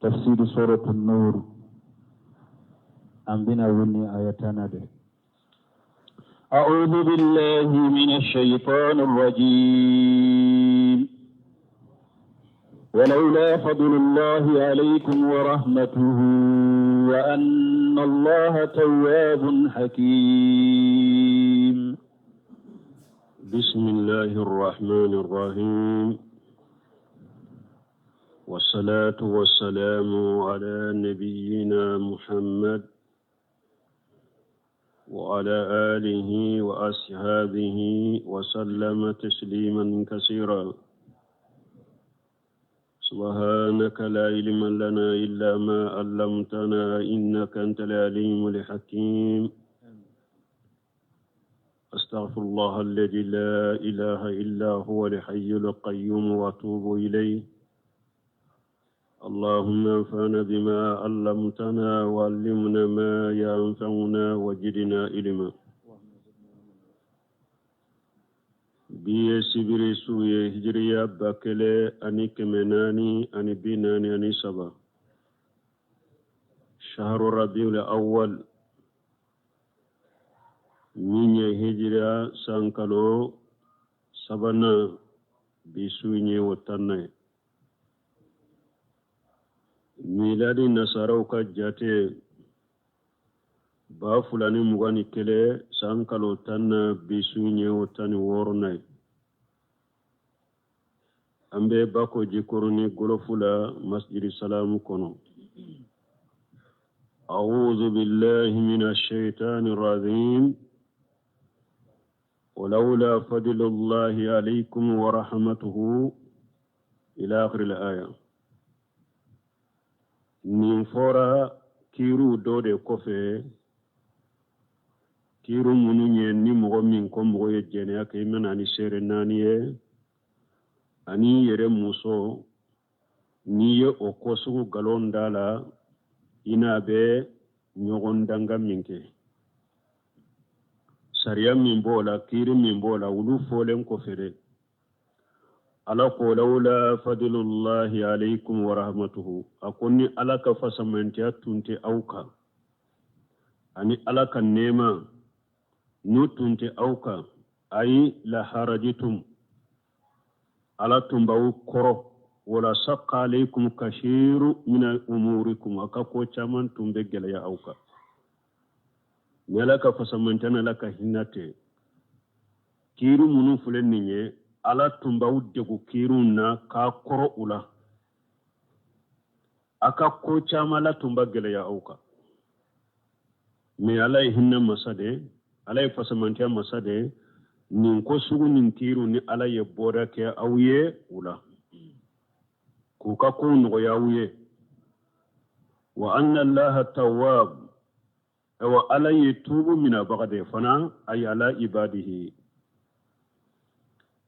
Tafsir suratu Nur, an bɛna wuli ni aya 10nan de. أعوذ بالله من الشيطان الرجيم ولولا فضل الله عليكم ورحمته وأن الله تواب حكيم. بسم الله الرحمن الرحيم، والصلاة والسلام على نبينا محمد وعلى آله وأصحابه وسلم تسليما كثيرا. سبحانك لا علم لنا إلا ما علمتنا إنك أنت العليم الحكيم. أستغفر الله الذي لا إله إلا هو الحي القيوم وأتوب إليه. اللهم انفعنا بما علمتنا وعلمنا ما ينفعنا وزدنا علما. Bi ye sibiri su ye, hijiriya 1443, shahru rabiul awwal, min ye hijiriya san kalo sabanan, bi su ye o 10nan ye. Miladi nasaraw ka jate, 2021 san kalo 10nan, bi su ye o 16nan ye. An bɛ Bako Jikɔrɔni Gɔlɔfu la, Masjidi Salamu kɔnɔ. أعوذ بالله من الشيطان الرجيم. ولولا فضل الله عليكم ورحمته إلى آخر الآية. Nin fɔra kiiriw dɔ de kɔfɛ, kiiri minnu ye ni mɔgɔ min ko mɔgɔ ye jɛnɛya kɛ, i mana ni seere naani ye ani i yɛrɛ muso, n'i ye o ko sugu galon da la, i n'a bɛ ɲɔgɔn danga min kɛ, sariya min b'o la, kiiri min b'o la, olu fɔlen kɔfɛ dɛ, Ala ko lawla fadlullahi alaykum wa rahmatuhu, a ko ni Ala ka fasamantiya tun tɛ aw kan ani Ala ka nɛɛma n'u tun tɛ aw kan, ayi la harajitum, Ala tun b'aw kɔrɔ, wala sakka alaykum kasiru min umurikum, a ka ko caman tun bɛ gɛlɛya aw kan. Ni Ala ka fasamantiya ni Ala ka hinɛ tɛ, kiiri minnu filɛ nin ye, Ala tun b'aw degu kiiriw na k'a kɔrɔ u la, a ka ko caman la tun b'a gɛlɛya aw kan. Mais Ala ye hinɛ masa de, Ala ye fasamantiya masa de. Nin ko sugu nin kiiriw ni Ala ye bɔda kɛ aw ye u la k'u ka kow nɔgɔya aw ye. Wa anna allaha tawwab, awa Ala ye tuubu minabaga de fana, ay ala ibadihi,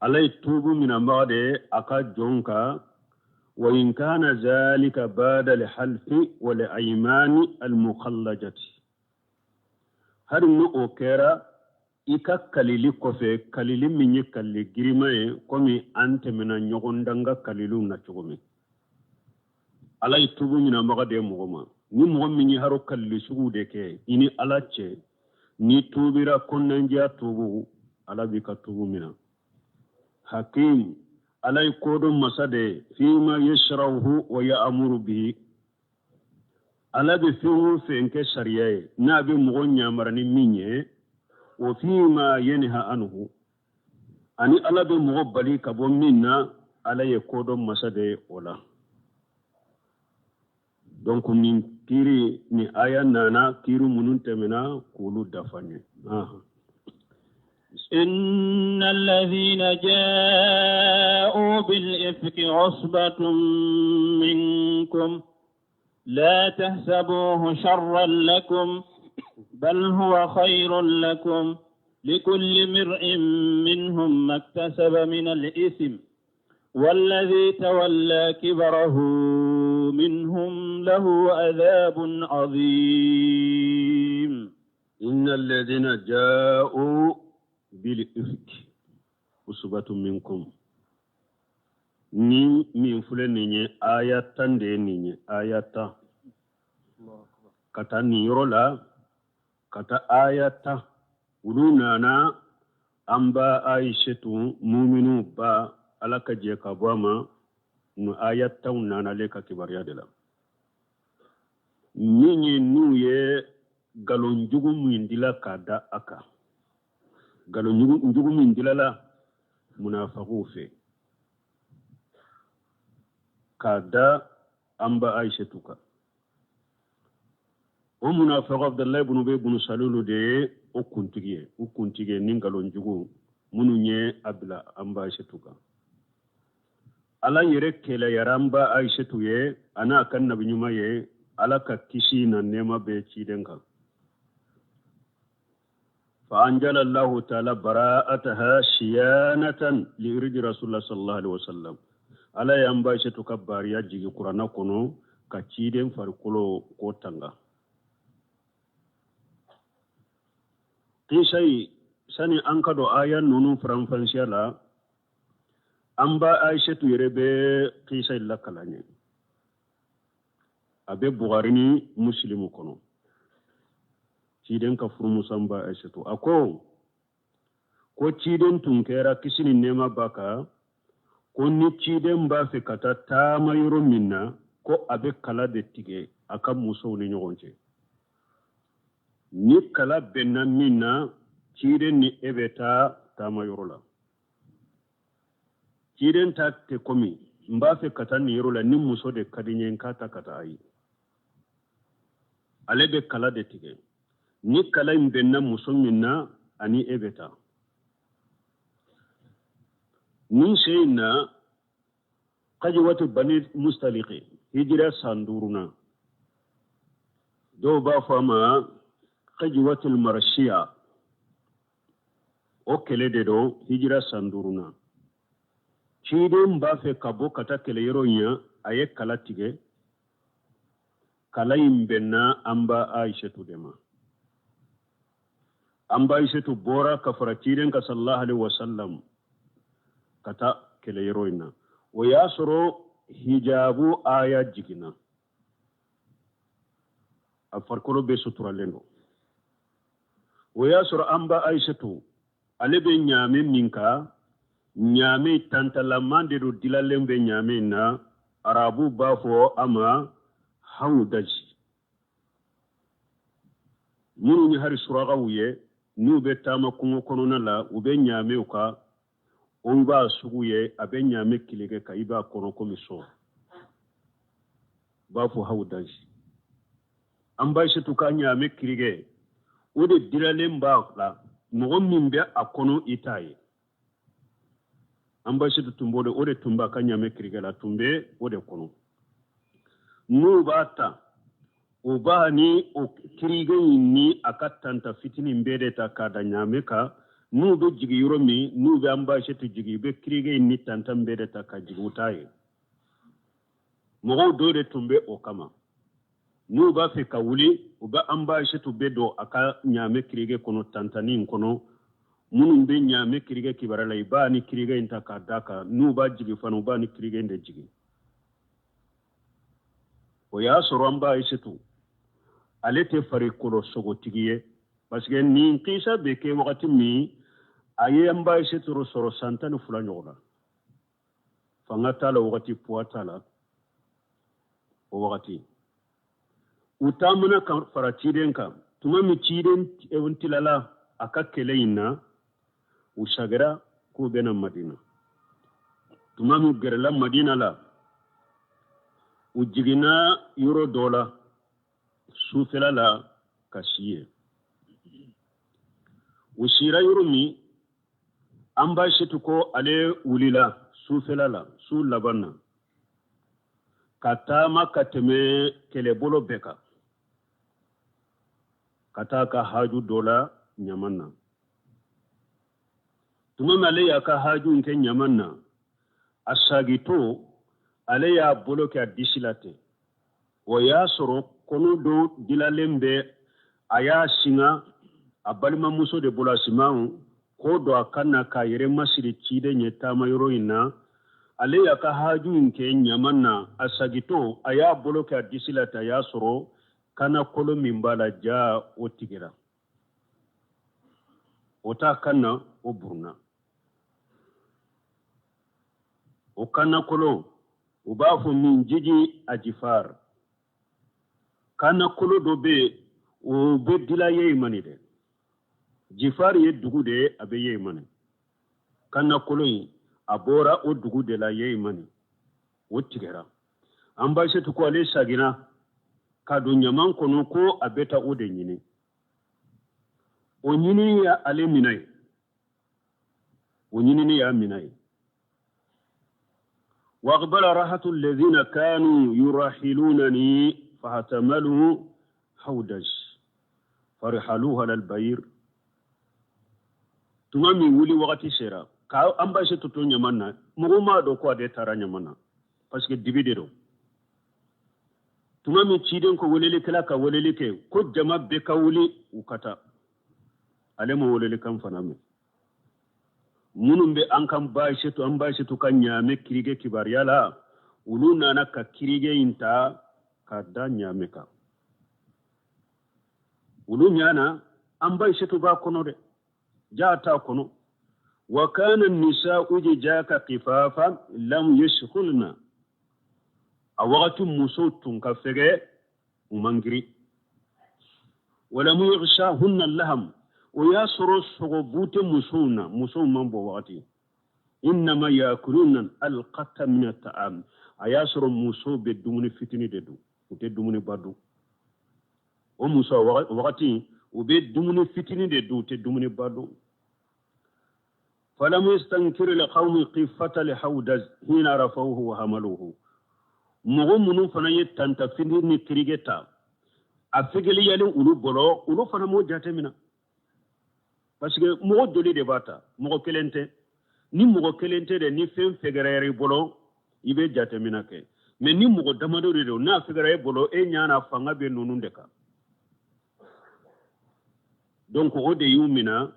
Ala ye tuubu minabaga de a ka jɔn kan. Wa in kana zalika bada alhalfi wal aymani almukhallajati, hali ni o kɛra i ka kalili kɔfɛ, kalili min ye kalili girima ye, komi an tɛmɛna ɲɔgɔn danga kaliliw na cogo min. Ala ye tuubu minabaga de ye mɔgɔ ma. Ni mɔgɔ min ye haro kalili sugu de kɛ i ni Ala cɛ, ni tuubira kɔnɔnajɛya tuubu, Ala b'i ka tuubu mina. Hakim, Ala ye kodɔn masa de ye. Fima yashrauhu wa ya'muru bihi, Ala bɛ fɛn o fɛn kɛ sariya ye n'a bɛ mɔgɔ ɲamara ni min ye, wa fima yanha anhu, ani Ala bɛ mɔgɔ bali ka bɔ min na, Ala ye kodɔn masa de ye o la. Donc nin kiiri ni aya nana kiiri minnu tɛmɛna k'olu dafa ɲɛ. إن الذين جاءوا بالإفك عصبة منكم لا تحسبوه شرا لكم بل هو خير لكم لكل امرئ منهم ما اكتسب من الإثم والذي تولى كبره منهم له عذاب عظيم. إن الذين جاءوا بالإفك عصبة منكم. Ni min filɛ nin ye, aya 10 de ye nin ye, aya 10 ka taa nin yɔrɔ la, ka taa aya 10. Olu nana an ba Ayisetu, muminu ba, Ala ka jɛ ka bɔ a ma. Nin aya 10 nana ale ka kibaruya de la, min ye n'u ye nkalon jugu min dila k'a da a kan, nkalon jugu min dilala munafagiw fɛ k'a da an ba Ayisetu kan. O munafaga Abudulayi bunu Ubayi bunu Salulu de ye o kuntigi ye, o kuntigi ye ni nkalon jugu minnu ye a bila an ba Ayisetu kan. Ala yɛrɛ kɛlɛyara an ba Ayisetu ye, a n'a ka nabi ɲuman ye, Ala ka kisi na nɛɛma bɛ ciden kan. Fa anjala Allahu taala bara'ataha siyanatan li irdi rasulullah sallallahu alaihi wasallam. Ala y'an ba Ayisetu ka bariya jigi kuranna kɔnɔ ka ciden farikolo ko tanga. Kisa in, sani an ka don aya ninnu faranfasiya la, an ba Ayisetu yɛrɛ bɛ kisa in lakala an ye. A bɛ Bugari ni Musilimu kɔnɔ. Ciden ka furumuso an ba Ayisetu a ko ko ciden tun kɛra, kisi ni nɛɛma b'a kan, ko ni ciden b'a fɛ ka taa taama yɔrɔ min na, ko a bɛ kala de tigɛ a ka musow ni ɲɔgɔn cɛ. Ni kala bɛnna min na, ciden ni e bɛ taa taama yɔrɔ la. Ciden ta tɛ komi n b'a fɛ ka taa nin yɔrɔ la, ni muso de ka di n ye, n k'a ta ka taa. Ayi, ale bɛ kala de tigɛ. Ni kala in bɛnna muso min na, ani e bɛ taa. Nin sen in na, kajiwatu Bani Mustaliki, hijira san duurunan, dɔw b'a fɔ a ma kajiwatul Marasiya, o kɛlɛ de don. Hijira san duurunan, ciden b'a fɛ ka bɔ ka taa kɛlɛyɔrɔ in na, a ye kala tigɛ. Kala in bɛnna an ba Ayisetu de ma. An ba Ayisetu bɔra ka fara ciden kan sallallahu alaihi wasallam ka taa kɛlɛyɔrɔ in na. O y'a sɔrɔ hijabu aya jiginna, a farikolo bɛɛ suturalen don. O y'a sɔrɔ an ba Ayisetu ale bɛ ɲaamɛ min kan, ɲaamɛ tantalaman de don, dilalen bɛ ɲaamɛ in na. Arabu b'a fɔ a ma hawudaji. Minnu ye hari surakaw ye, n'u bɛ taama kungo kɔnɔna la, u bɛ ɲaamɛw kan, o b'a sugu ye, a bɛ ɲaamɛ kileke kan, i b'a kɔnɔ komi so, u b'a fɔ hawudaji. An ba Ayisetu ka ɲaamɛ kirike, o de dilalen b'a la, mɔgɔ min bɛ a kɔnɔ, i t'a ye. An ba Ayisetu tun b'o de, o de tun b'a ka ɲaamɛ kirike la, tun bɛ o de kɔnɔ. N'u b'a ta, u b'a ni o kirike in ni a ka tanta fitinin bɛɛ de ta k'a da ɲaamɛ kan. N'u bɛ jigin yɔrɔ min, n'u bɛ an ba Ayisetu jigin, u bɛ kirike in ni tanta bɛɛ de ta ka jigin, u t'a ye. Mɔgɔw dɔw de tun bɛ o kama. N'u b'a fɛ ka wuli, u bɛ an ba Ayisetu bɛ don a ka ɲaamɛ kirike kɔnɔ, tantanin in kɔnɔ. Minnu bɛ ɲaamɛ kirike kibaruya la, i b'a ni kirike in ta k'a d'a kan. N'u b'a jigin fana, u b'a ni kirike in de jigin. O y'a sɔrɔ an ba Ayisetu ale tɛ farikolo sogotigi ye, parce que nin kisa bɛ kɛ wagati min, a ye an ba Ayisetu sɔrɔ san 12 ɲɔgɔn na. Fanga t'a la wagati, poids t'a la o wagati. U taamana ka fara ciden kan. Tuma min ciden tilala a ka kɛlɛ in na, u sagira k'u bɛna Madina. Tuma min gɛrɛla Madina la, u jiginna yɔrɔ dɔ la sufɛla la ka si yen. U sira yɔrɔ min, an ba Ayisetu ko ale wulila sufɛla la, su laban na, ka taama ka tɛmɛ kɛlɛbolo bɛɛ kan ka taa ka haju dɔ la ɲaman na. Tuma min ale y'a ka haju in kɛ ɲaman na, a sagitɔ, ale y'a bolo kɛ a disi la ten. O y'a sɔrɔ kɔnɔ dɔ dilalen bɛ, a y'a singa a balimamuso de bolo, Asimaw, k'o don a kan na k'a yɛrɛ masiri ciden ye taama yɔrɔ in na. Ale y'a ka haju in kɛ ɲaman na, a sagitɔ a y'a bolo kɛ a disi la ten, a y'a sɔrɔ kana kolo min b'a la, ja o tigɛra, o t'a kan na, o burunna. O kana kolo u b'a fɔ min jiji ajifar, kana kolo dɔ bɛ yen, o bɛ dila Yemani dɛ. Jifar ye dugu de ye, a bɛ Yemani. Kana kolo in a bɔra o dugu de la Yemani, o tigɛra. An ba Asetu ko ale saginna ka don ɲaman kɔnɔ ko a bɛ taa o de ɲini. O ɲinini ya ale minɛ ye, o ɲinini y'a minɛ ye. وأقبل رهط الذين كانوا يراحلونني فاحتملوا حودج فرحلوها على البعير. Tuma min wuli wagati sera ka an ba Asetu to ɲaman na, mɔgɔ m'a dɔn ko ale taara ɲaman na, parce que dibi de don. Tuma min ciden ko welelikɛla ka weleli kɛ ko jama bɛɛ ka wuli u ka taa, ale ma welelikan fana mɛn. Minnu bɛ an kan ba Asetu, an ba Asetu ka ɲaamɛ kirige kibaruya la, olu nana ka kirige in ta ka da ɲaamɛ kan. Olu ɲana an ba Asetu b'a kɔnɔ dɛ, ja t'a kɔnɔ. Wa kana nisa'u jaka kifafa lam yashghulna. A wagati musow tun ka fɛgɛ, u man girin. Walam yaghshahunna laham, o y'a sɔrɔ sogobu tɛ musow na, musow man bɔ wagati. Innama yakuluna alqata min at'am, a y'a sɔrɔ musow bɛ dumuni fitini de dun, u tɛ dumuni ba dun. O muso wagati u bɛ dumuni fitini de dun, u tɛ dumuni ba dun. Falam yastankir liqawmi qifata lihawdaz hina rafawhu wa hamaluhu. Mɔgɔ minnu fana ye tantafini ni kirige ta, a fɛgɛliyalen olu bolo, olu fana m'o jateminɛ, parce que mɔgɔ joli de b'a ta, mɔgɔ kelen tɛ. Ni mɔgɔ kelen tɛ dɛ, ni fɛn fɛgɛrɛyara i bolo, i bɛ jateminɛ kɛ. Mais ni mɔgɔ damadɔ de don, n'a fɛgɛrɛ e bolo, e ɲa na fanga bɛ ninnu de kan. Donc o de y'u minɛ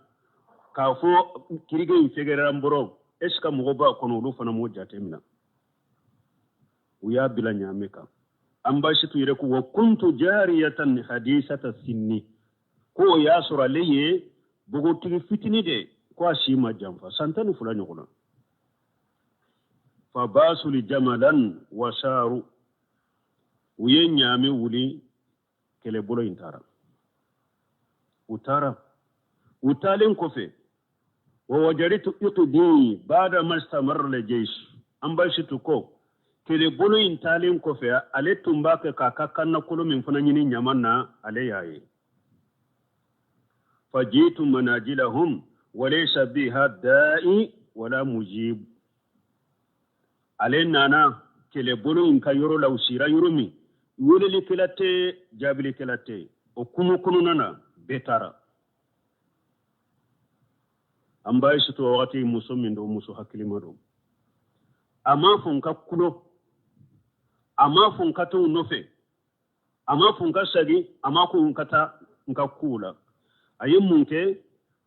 k'a fɔ kirige in fɛgɛrɛra n bolo, est ce que mɔgɔ b'a kɔnɔ? Olu fana m'o jateminɛ, u y'a bila ɲaamɛ kan. An ba Asetu yɛrɛ ko wa kuntu jariyatan hadisata sinni, ko o y'a sɔrɔ ale ye npogotigi fitini de, ko a si ma janfa san 12 ɲɔgɔn na. Fa basuli jamalan wasaru, u ye ɲaamɛ wuli, kɛlɛbolo in taara. U taara, u taalen kɔfɛ, wa wajaritu iqdi bada ma istamarra le jeish. An ba Asetu ko kɛlɛbolo in taalen kɔfɛ, ale tun b'a kɛ k'a ka kannakolo min fana ɲini ɲaman na, ale y'a ye. Fajitu manajilahum walaysa biha da'i wala mujib. Ale nana kɛlɛbolo in ka yɔrɔ la, u sira yɔrɔ min, welelikɛla tɛ, jaabilikɛla tɛ, o kungo kɔnɔna na bɛɛ taara. An ba Asetu wagati muso min don, muso hakilima don. A m'a fɔ n ka kulo, a m'a fɔ n ka taa u nɔfɛ, a m'a fɔ n ka segin, a m'a ko n ka taa n ka kow la. A ye mun kɛ?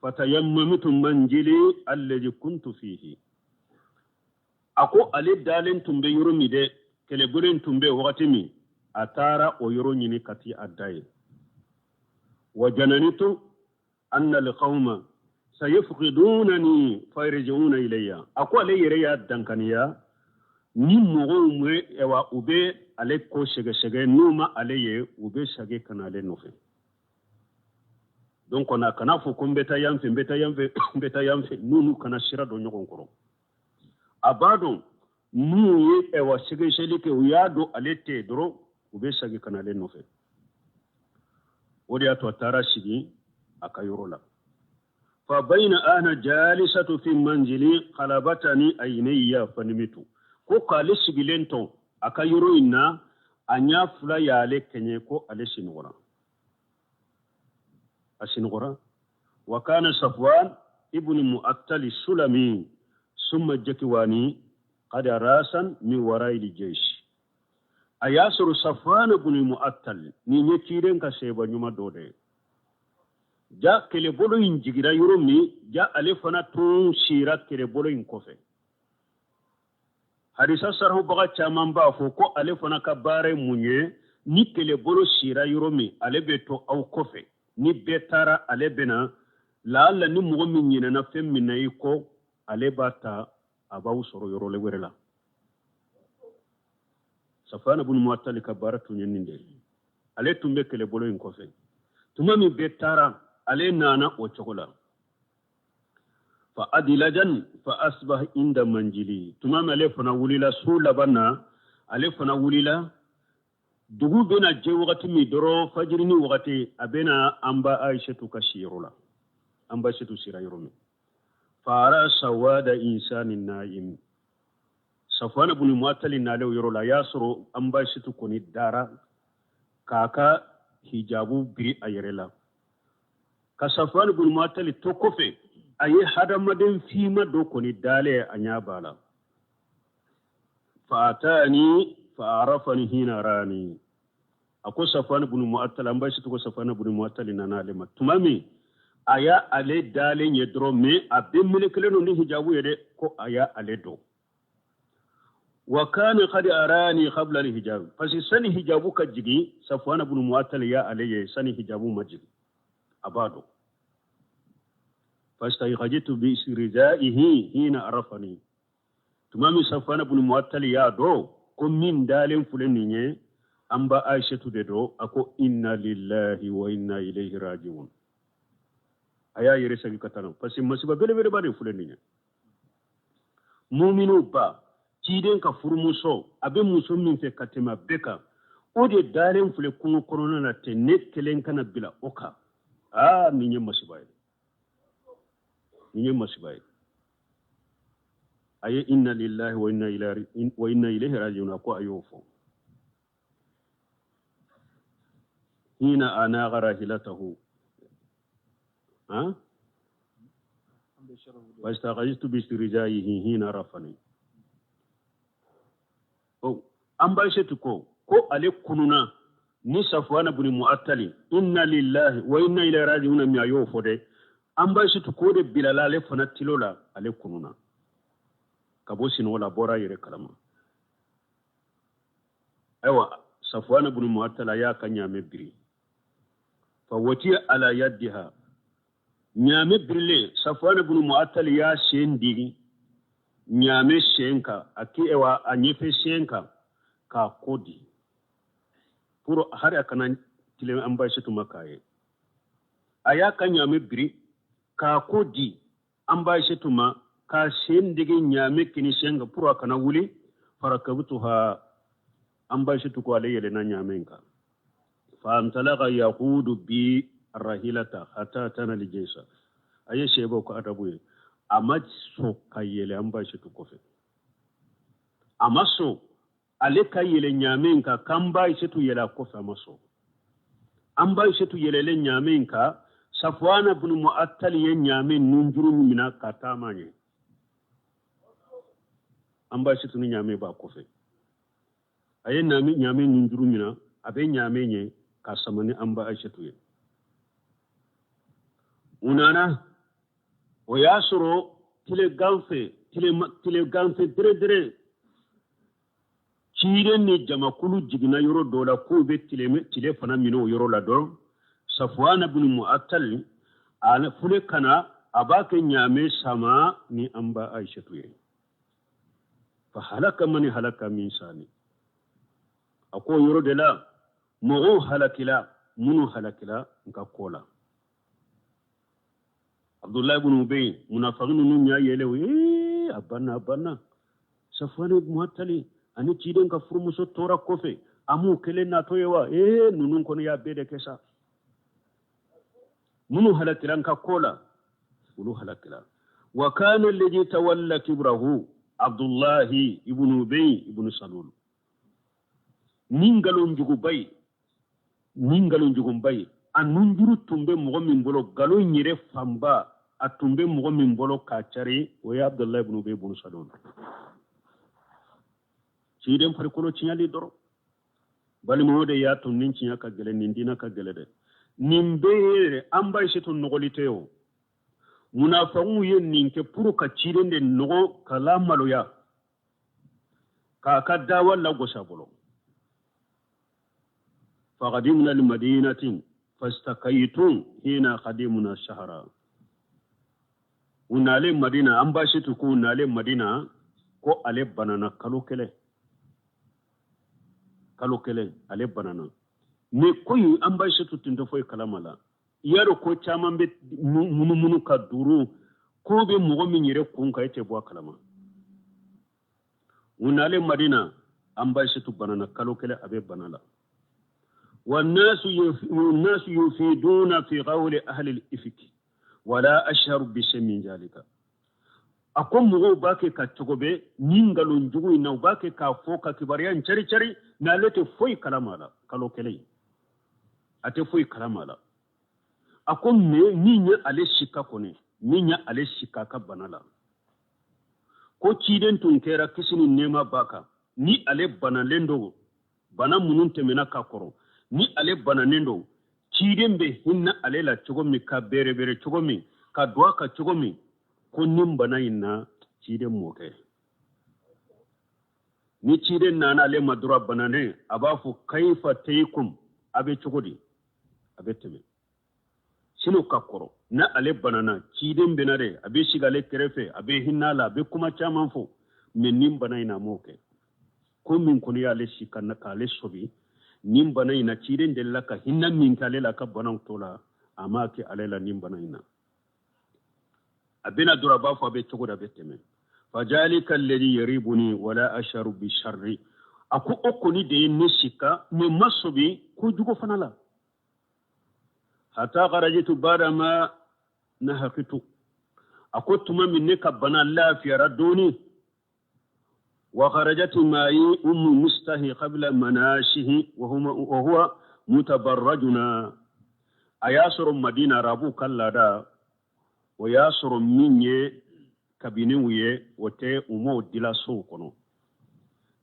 Fatayammamtu manjili alladhi kuntu fihi. A ko ale dalen tun bɛ yɔrɔ min dɛ, kɛlɛbolo in tun bɛ wagati min, a taara o yɔrɔ ɲini ka ti a da ye. Wa jananitu anna alqawma sayafqidunani fayarji'una ilayya. A ko ale yɛrɛ y'a dankaniya ni mɔgɔw bɛ, wa u bɛ ale ko sɛgɛsɛgɛ, n'u ma ale ye, u bɛ segin ka na ale nɔfɛ. Donc na kana fɔ ko n bɛ taa yan fɛ, n bɛ taa yan fɛ, n bɛ taa yan fɛ, n'olu kana sira don ɲɔgɔn kɔrɔ. A b'a dɔn n'u ye ɛwa sɛgɛsɛgɛli kɛ, u y'a dɔn ale tɛ yen dɔrɔn, u bɛ segin ka na ale nɔfɛ. O de y'a to a taara sigi a ka yɔrɔ la. Fa bayna ana jalisatu fi manzili qalabatani aynayya fanimitu. Ko k'ale sigilen to a ka yɔrɔ in na, a ɲɛ fila y'ale kɛɲɛ, ko ale sinɔgɔra, a sinɔgɔra. Wa kana Safwan ibn Mu'attal Sulami summa Jakiwani qad rasan min wara'i al-jaysh. A y'a sɔrɔ Safwan ibn Mu'attal ni ye ciden ka seba ɲuman dɔ de ye. Ja kɛlɛbolo in jigira yɔrɔ min, ja ale fana tun sira kɛlɛbolo in kɔfɛ. Hadisa sarahubaga caman b'a fɔ ko ale fana ka baara ye mun ye? Ni kɛlɛbolo sira yɔrɔ min, ale bɛ to aw kɔfɛ. Ni bɛɛ taara, ale bɛ na. Laala ni mɔgɔ min ɲinɛna fɛn min na i kɔ, ale b'a ta, a b'aw sɔrɔ yɔrɔ wɛrɛ la. Safana bunu Muatali ka baara tun ye nin de ye. Ale tun bɛ kɛlɛbolo in kɔfɛ. Tuma min bɛɛ taara, ale nana o cogo la. Fa adilajan fa asbah inda manjili. Tuma min ale fana wulila su laban na, ale fana wulila dugu bɛna jɛ wagati min dɔrɔn, fajirini wagati, a bɛna an ba Aishatu ka siyɔrɔ la. An ba Aishatu sira yɔrɔ min, fara sawada insani naim. Safwana bunu Muatali nalen o yɔrɔ la, a y'a sɔrɔ an ba Aishatu kɔni dara k'a ka hijabu biri a yɛrɛ la. Ka Safwan bunu Muatali to kɔfɛ, a ye hadamaden fima dɔ kɔni dalen, a ɲɛ b'a la. Fa atani fa arafani hina rani. A ko Safwan bunu Muatali, an ba Aishatu ko Safwan bunu Muatali nana ale ma tuma min, a y'a ale dalen ye dɔrɔn, mais a bɛɛ melekelen don ni hijabu ye dɛ, ko a y'a ale dɔn. Wa kana qad arani qabla al-hijab, parce que sani hijabu ka jigin, Safwan bunu Muatali ya ale ye sani hijabu ma jigin, a b'a dɔn. Fastaykhajtu bi ridaihi hina arafani. Tuma min Safwan bunu Muatali y'a dɔn ko min dalen filɛ nin ye, an ba Aishatu de don, a ko inna lillahi wa inna ilayhi rajiun. A y'a yɛrɛ segin ka taa, parce que masiba belebeleba de filɛ nin ye. Muminu ba, ciden ka furumuso, a bɛ muso min fɛ ka tɛmɛ a bɛɛ kan, o de dalen filɛ kungo kɔnɔna na ten, ne kelen kana bila o kan. Aa, nin ye masiba ye, nin ye masiba ye. A ye inna lillahi wa inna ilayhi rajiun, a ko a y'o fɔ. Hina anaga rahilatahu ha wastaghaytu bi istirjaihi hina rafani. An ba Aishatu ko ale kununa ni Safwana bin Mu'attali inna lillahi wa inna ilayhi raji'un mi a y'o fɔ dɛ. An ba Aishatu ko de bilala ale fana tilo la, ale kununa ka bɔ sinɔgɔ la, a bɔra a yɛrɛ kalama. Ayiwa, Safwana bin Mu'attali a y'a ka ɲaamɛ biri. Fa watiya ala yaddiha. Ɲaamɛ birilen, Safwana bin Mu'attali y'a sen digi ɲaamɛ sen kan, a ki ewa a ɲɛfɛ sen kan k'a kɔ di pour hari a kana tilen an ba Aishatu ma k'a ye. A y'a ka ɲaamɛ biri k'a kɔ di an ba Aishatu ma, k'a sen digi ɲaamɛ kini sen kan pour a kana wuli. Farakabtuha, an ba Aishatu ko ale yɛlɛnna ɲaamɛ in kan. Fa antalaga yaqudu bi rahilata hatta tana lijesa. A ye sɛbɛw ka adabu ye, a ma sɔn ka yɛlɛ an ba Aishatu kɔfɛ, a ma sɔn ale ka yɛlɛ ɲaamɛ in kan k'an ba Aishatu yɛlɛ a kɔfɛ, a ma sɔn. An ba Aishatu yɛlɛlen ɲaamɛ in kan, Safwana bin Mu'attali ye ɲaamɛ nunjuru minɛ ka taama ɲɛ. An ba Aishatu ni ɲaamɛ b'a kɔfɛ, a ye ɲaamɛ nunjuru minɛ, a bɛ ɲaamɛ ɲɛ ka sama ni an ba Aishatu ye. U nana, o y'a sɔrɔ tilegan fɛ dere dere, ciden ni jamakulu jiginna yɔrɔ dɔ la k'u bɛ tile fana minɛ o yɔrɔ la dɔrɔn. Safwana bin Mu'attal a fule kana a b'a kɛ ɲaamɛ sama ni an ba Aishatu ye. Fa halaka man halaka min sani. A ko yɔrɔ de la mɔgɔw halakila minnu halakila n ka ko la. Abdullahi ibn Ubay, munafiki ninnu y'a yɛlɛ o ye, a banna, a banna. Safwana Mu'attali ani ciden ka furumuso tora kɔfɛ, a m'u kelen natɔ ye wa? Ee, ninnu kɔni y'a bɛɛ de kɛ sa. Minnu halakila n ka ko la, olu halakila. Wa kana alladhi tawalla kibrahu Abdullahi ibn Ubay ibn Salul. Ni nkalon juguba ye, ni nkalon juguba ye, a nunjuru tun bɛ mɔgɔ min bolo, nkalon yɛrɛ fanba a tun bɛ mɔgɔ min bolo k'a cari, o ye Abdullahi ibn Ubay ibn Salul. Ciden farikolo tiɲɛli dɔrɔn, balimaw de y'a to nin tiɲɛ ka gɛlɛn, nin diinɛ ka gɛlɛn dɛ. Nin bɛɛ ye yɛrɛ an ba Aishatu nɔgɔli tɛ o. Munafagiw ye nin kɛ pour ka ciden de nɔgɔ ka lamaloya. K'a ka dawa lagosi a bolo. Faqadimna almadinati fastakaytu hina qadimna shahra. U nalen Madina, an baasi tu ko u nalen Madina ko ale banana kalo kelen. Kalo kelen ale banana. Mais ko in an baasi tu tun tɛ foyi kalama la. I y'a dɔn ko caman bɛ munumunu ka duuru ko bɛ mɔgɔ min yɛrɛ kun kan, e tɛ bɔ a kalama. U nalen Madina, an baasi tu banana kalo kelen a bɛ bana la. والناس يفيدون في قول أهل الإفك ولا أشهر بشيء من ذلك. A ko mɔgɔw b'a kɛ ka cogo bɛɛ ni nkalon jugu in na, u b'a kɛ k'a fɔ ka kibaruya in cari cari, mais ale tɛ foyi kalama la. Kalo kelen a tɛ foyi kalama la. A ko mais min ye ale sika kɔni, min ye ale sika ka bana la, ko ciden tun kɛra kisi ni nɛɛma b'a kan, ni ale banalen don, bana minnu tɛmɛna ka kɔrɔ, ni ale bananen don, ciden bɛ hinɛ ale la cogo min, ka bɛrɛbɛrɛ cogo min, ka don a kan cogo min, ko nin bana in na ciden m'o kɛ. Ni ciden nana ale ma dɔrɔn bananen, a b'a fɔ kaifa teikum, a bɛ cogo di, a bɛ tɛmɛ. Sino ka kɔrɔ na ale banana, ciden bɛ na dɛ, a bɛ sigi ale kɛrɛfɛ, a bɛ hinɛ a la, a bɛ kuma caman fɔ, mais nin bana in na a m'o kɛ. Ko min kɔni y'ale si ka na k'ale sɔbi nin bana in na, ciden delila ka hinɛ min kɛ ale la ka banaw tɔ la, a m'a kɛ ale la nin bana in na. A bɛna dɔrɔn a b'a fɔ a bɛ cogo di, a bɛ tɛmɛ. Fajalika alladhi yaribuni wala asharu bi sharri. A ko o kɔni de ye ne sika, mais ma sɔbi kojugu fana la. Hatta kharajtu bada ma nahakitu. A ko tuma min ne ka bana lafiyara dɔɔni, wa kharajat ma'i ummu mustahi qabla manashihi wa huwa mutabarrajuna. A y'a sɔrɔ Madina arabuw ka laada, o y'a sɔrɔ min ye kabiniw ye, o tɛ u m'o dila sow kɔnɔ.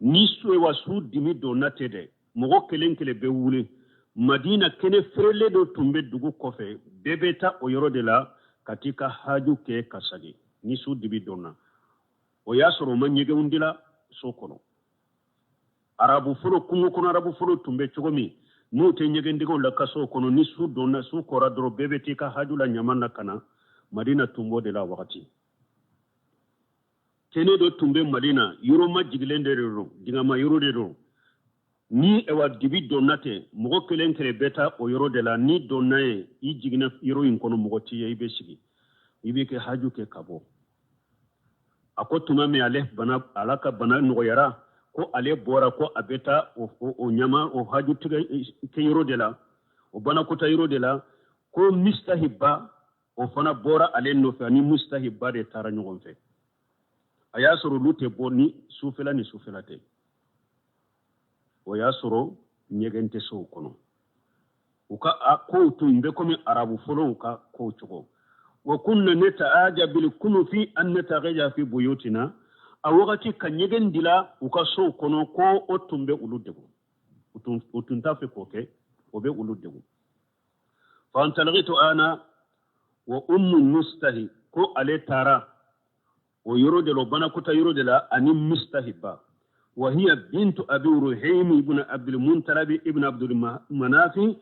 Ni so wa su dimi donna tɛ dɛ, mɔgɔ kelen kelen bɛ wuli. Madina kɛnɛ feerelen dɔ tun bɛ dugu kɔfɛ, bɛɛ bɛ taa o yɔrɔ de la ka t'i ka haju kɛ ka segin ni su dibi donna. O y'a sɔrɔ u ma ɲɛgɛnw dila so kɔnɔ. Arabu fɔlɔ, kungo kɔnɔ arabu fɔlɔ tun bɛ cogo min, n'u tɛ ɲɛgɛndigaw la ka so kɔnɔ, ni su donna, su kɔra dɔrɔn, bɛɛ bɛ t'i ka haju la ɲama na ka na. Madina tun b'o de la wagati. Kɛnɛ dɔ tun bɛ Madina, yɔrɔ ma jigilen de don, dingama yɔrɔ de don. Ni ewa dibi donna ten, mɔgɔ kelen kelen bɛ taa o yɔrɔ de la. Ni donna yen, i jiginna yɔrɔ in kɔnɔ, mɔgɔ t'i ye, i bɛ sigi, i b'i kɛ haju kɛ ka bɔ. A ko tuma min ale bana, ala ka bana nɔgɔyara, ko ale bɔra ko a bɛ taa o ɲama, o haju tigɛ kɛ yɔrɔ de la, o banakota yɔrɔ de la, ko Mistahiba o fana bɔra ale nɔfɛ, ani Mustahiba de taara ɲɔgɔn fɛ. A y'a sɔrɔ olu tɛ bɔ ni sufɛla ni sufɛla tɛ. O y'a sɔrɔ ɲɛgɛn tɛ sow kɔnɔ. U ka kow tun bɛ komi arabu fɔlɔw ka kow cogo. Wa kunna nata'aja bil kunufi an nataghaja fi buyutina. A wagati ka ɲɛgɛn dila u ka sow kɔnɔ, ko o tun bɛ olu degun. U tun t'a fɛ k'o kɛ, o bɛ olu degun. Fa antalaghitu ana wa ummu mustahi, ko ale taara o yɔrɔ de la, o banakota yɔrɔ de la, ani Mustahiba. Wa hiya bintu abi ruhaym ibn abdul muntalib ibn abdul manafi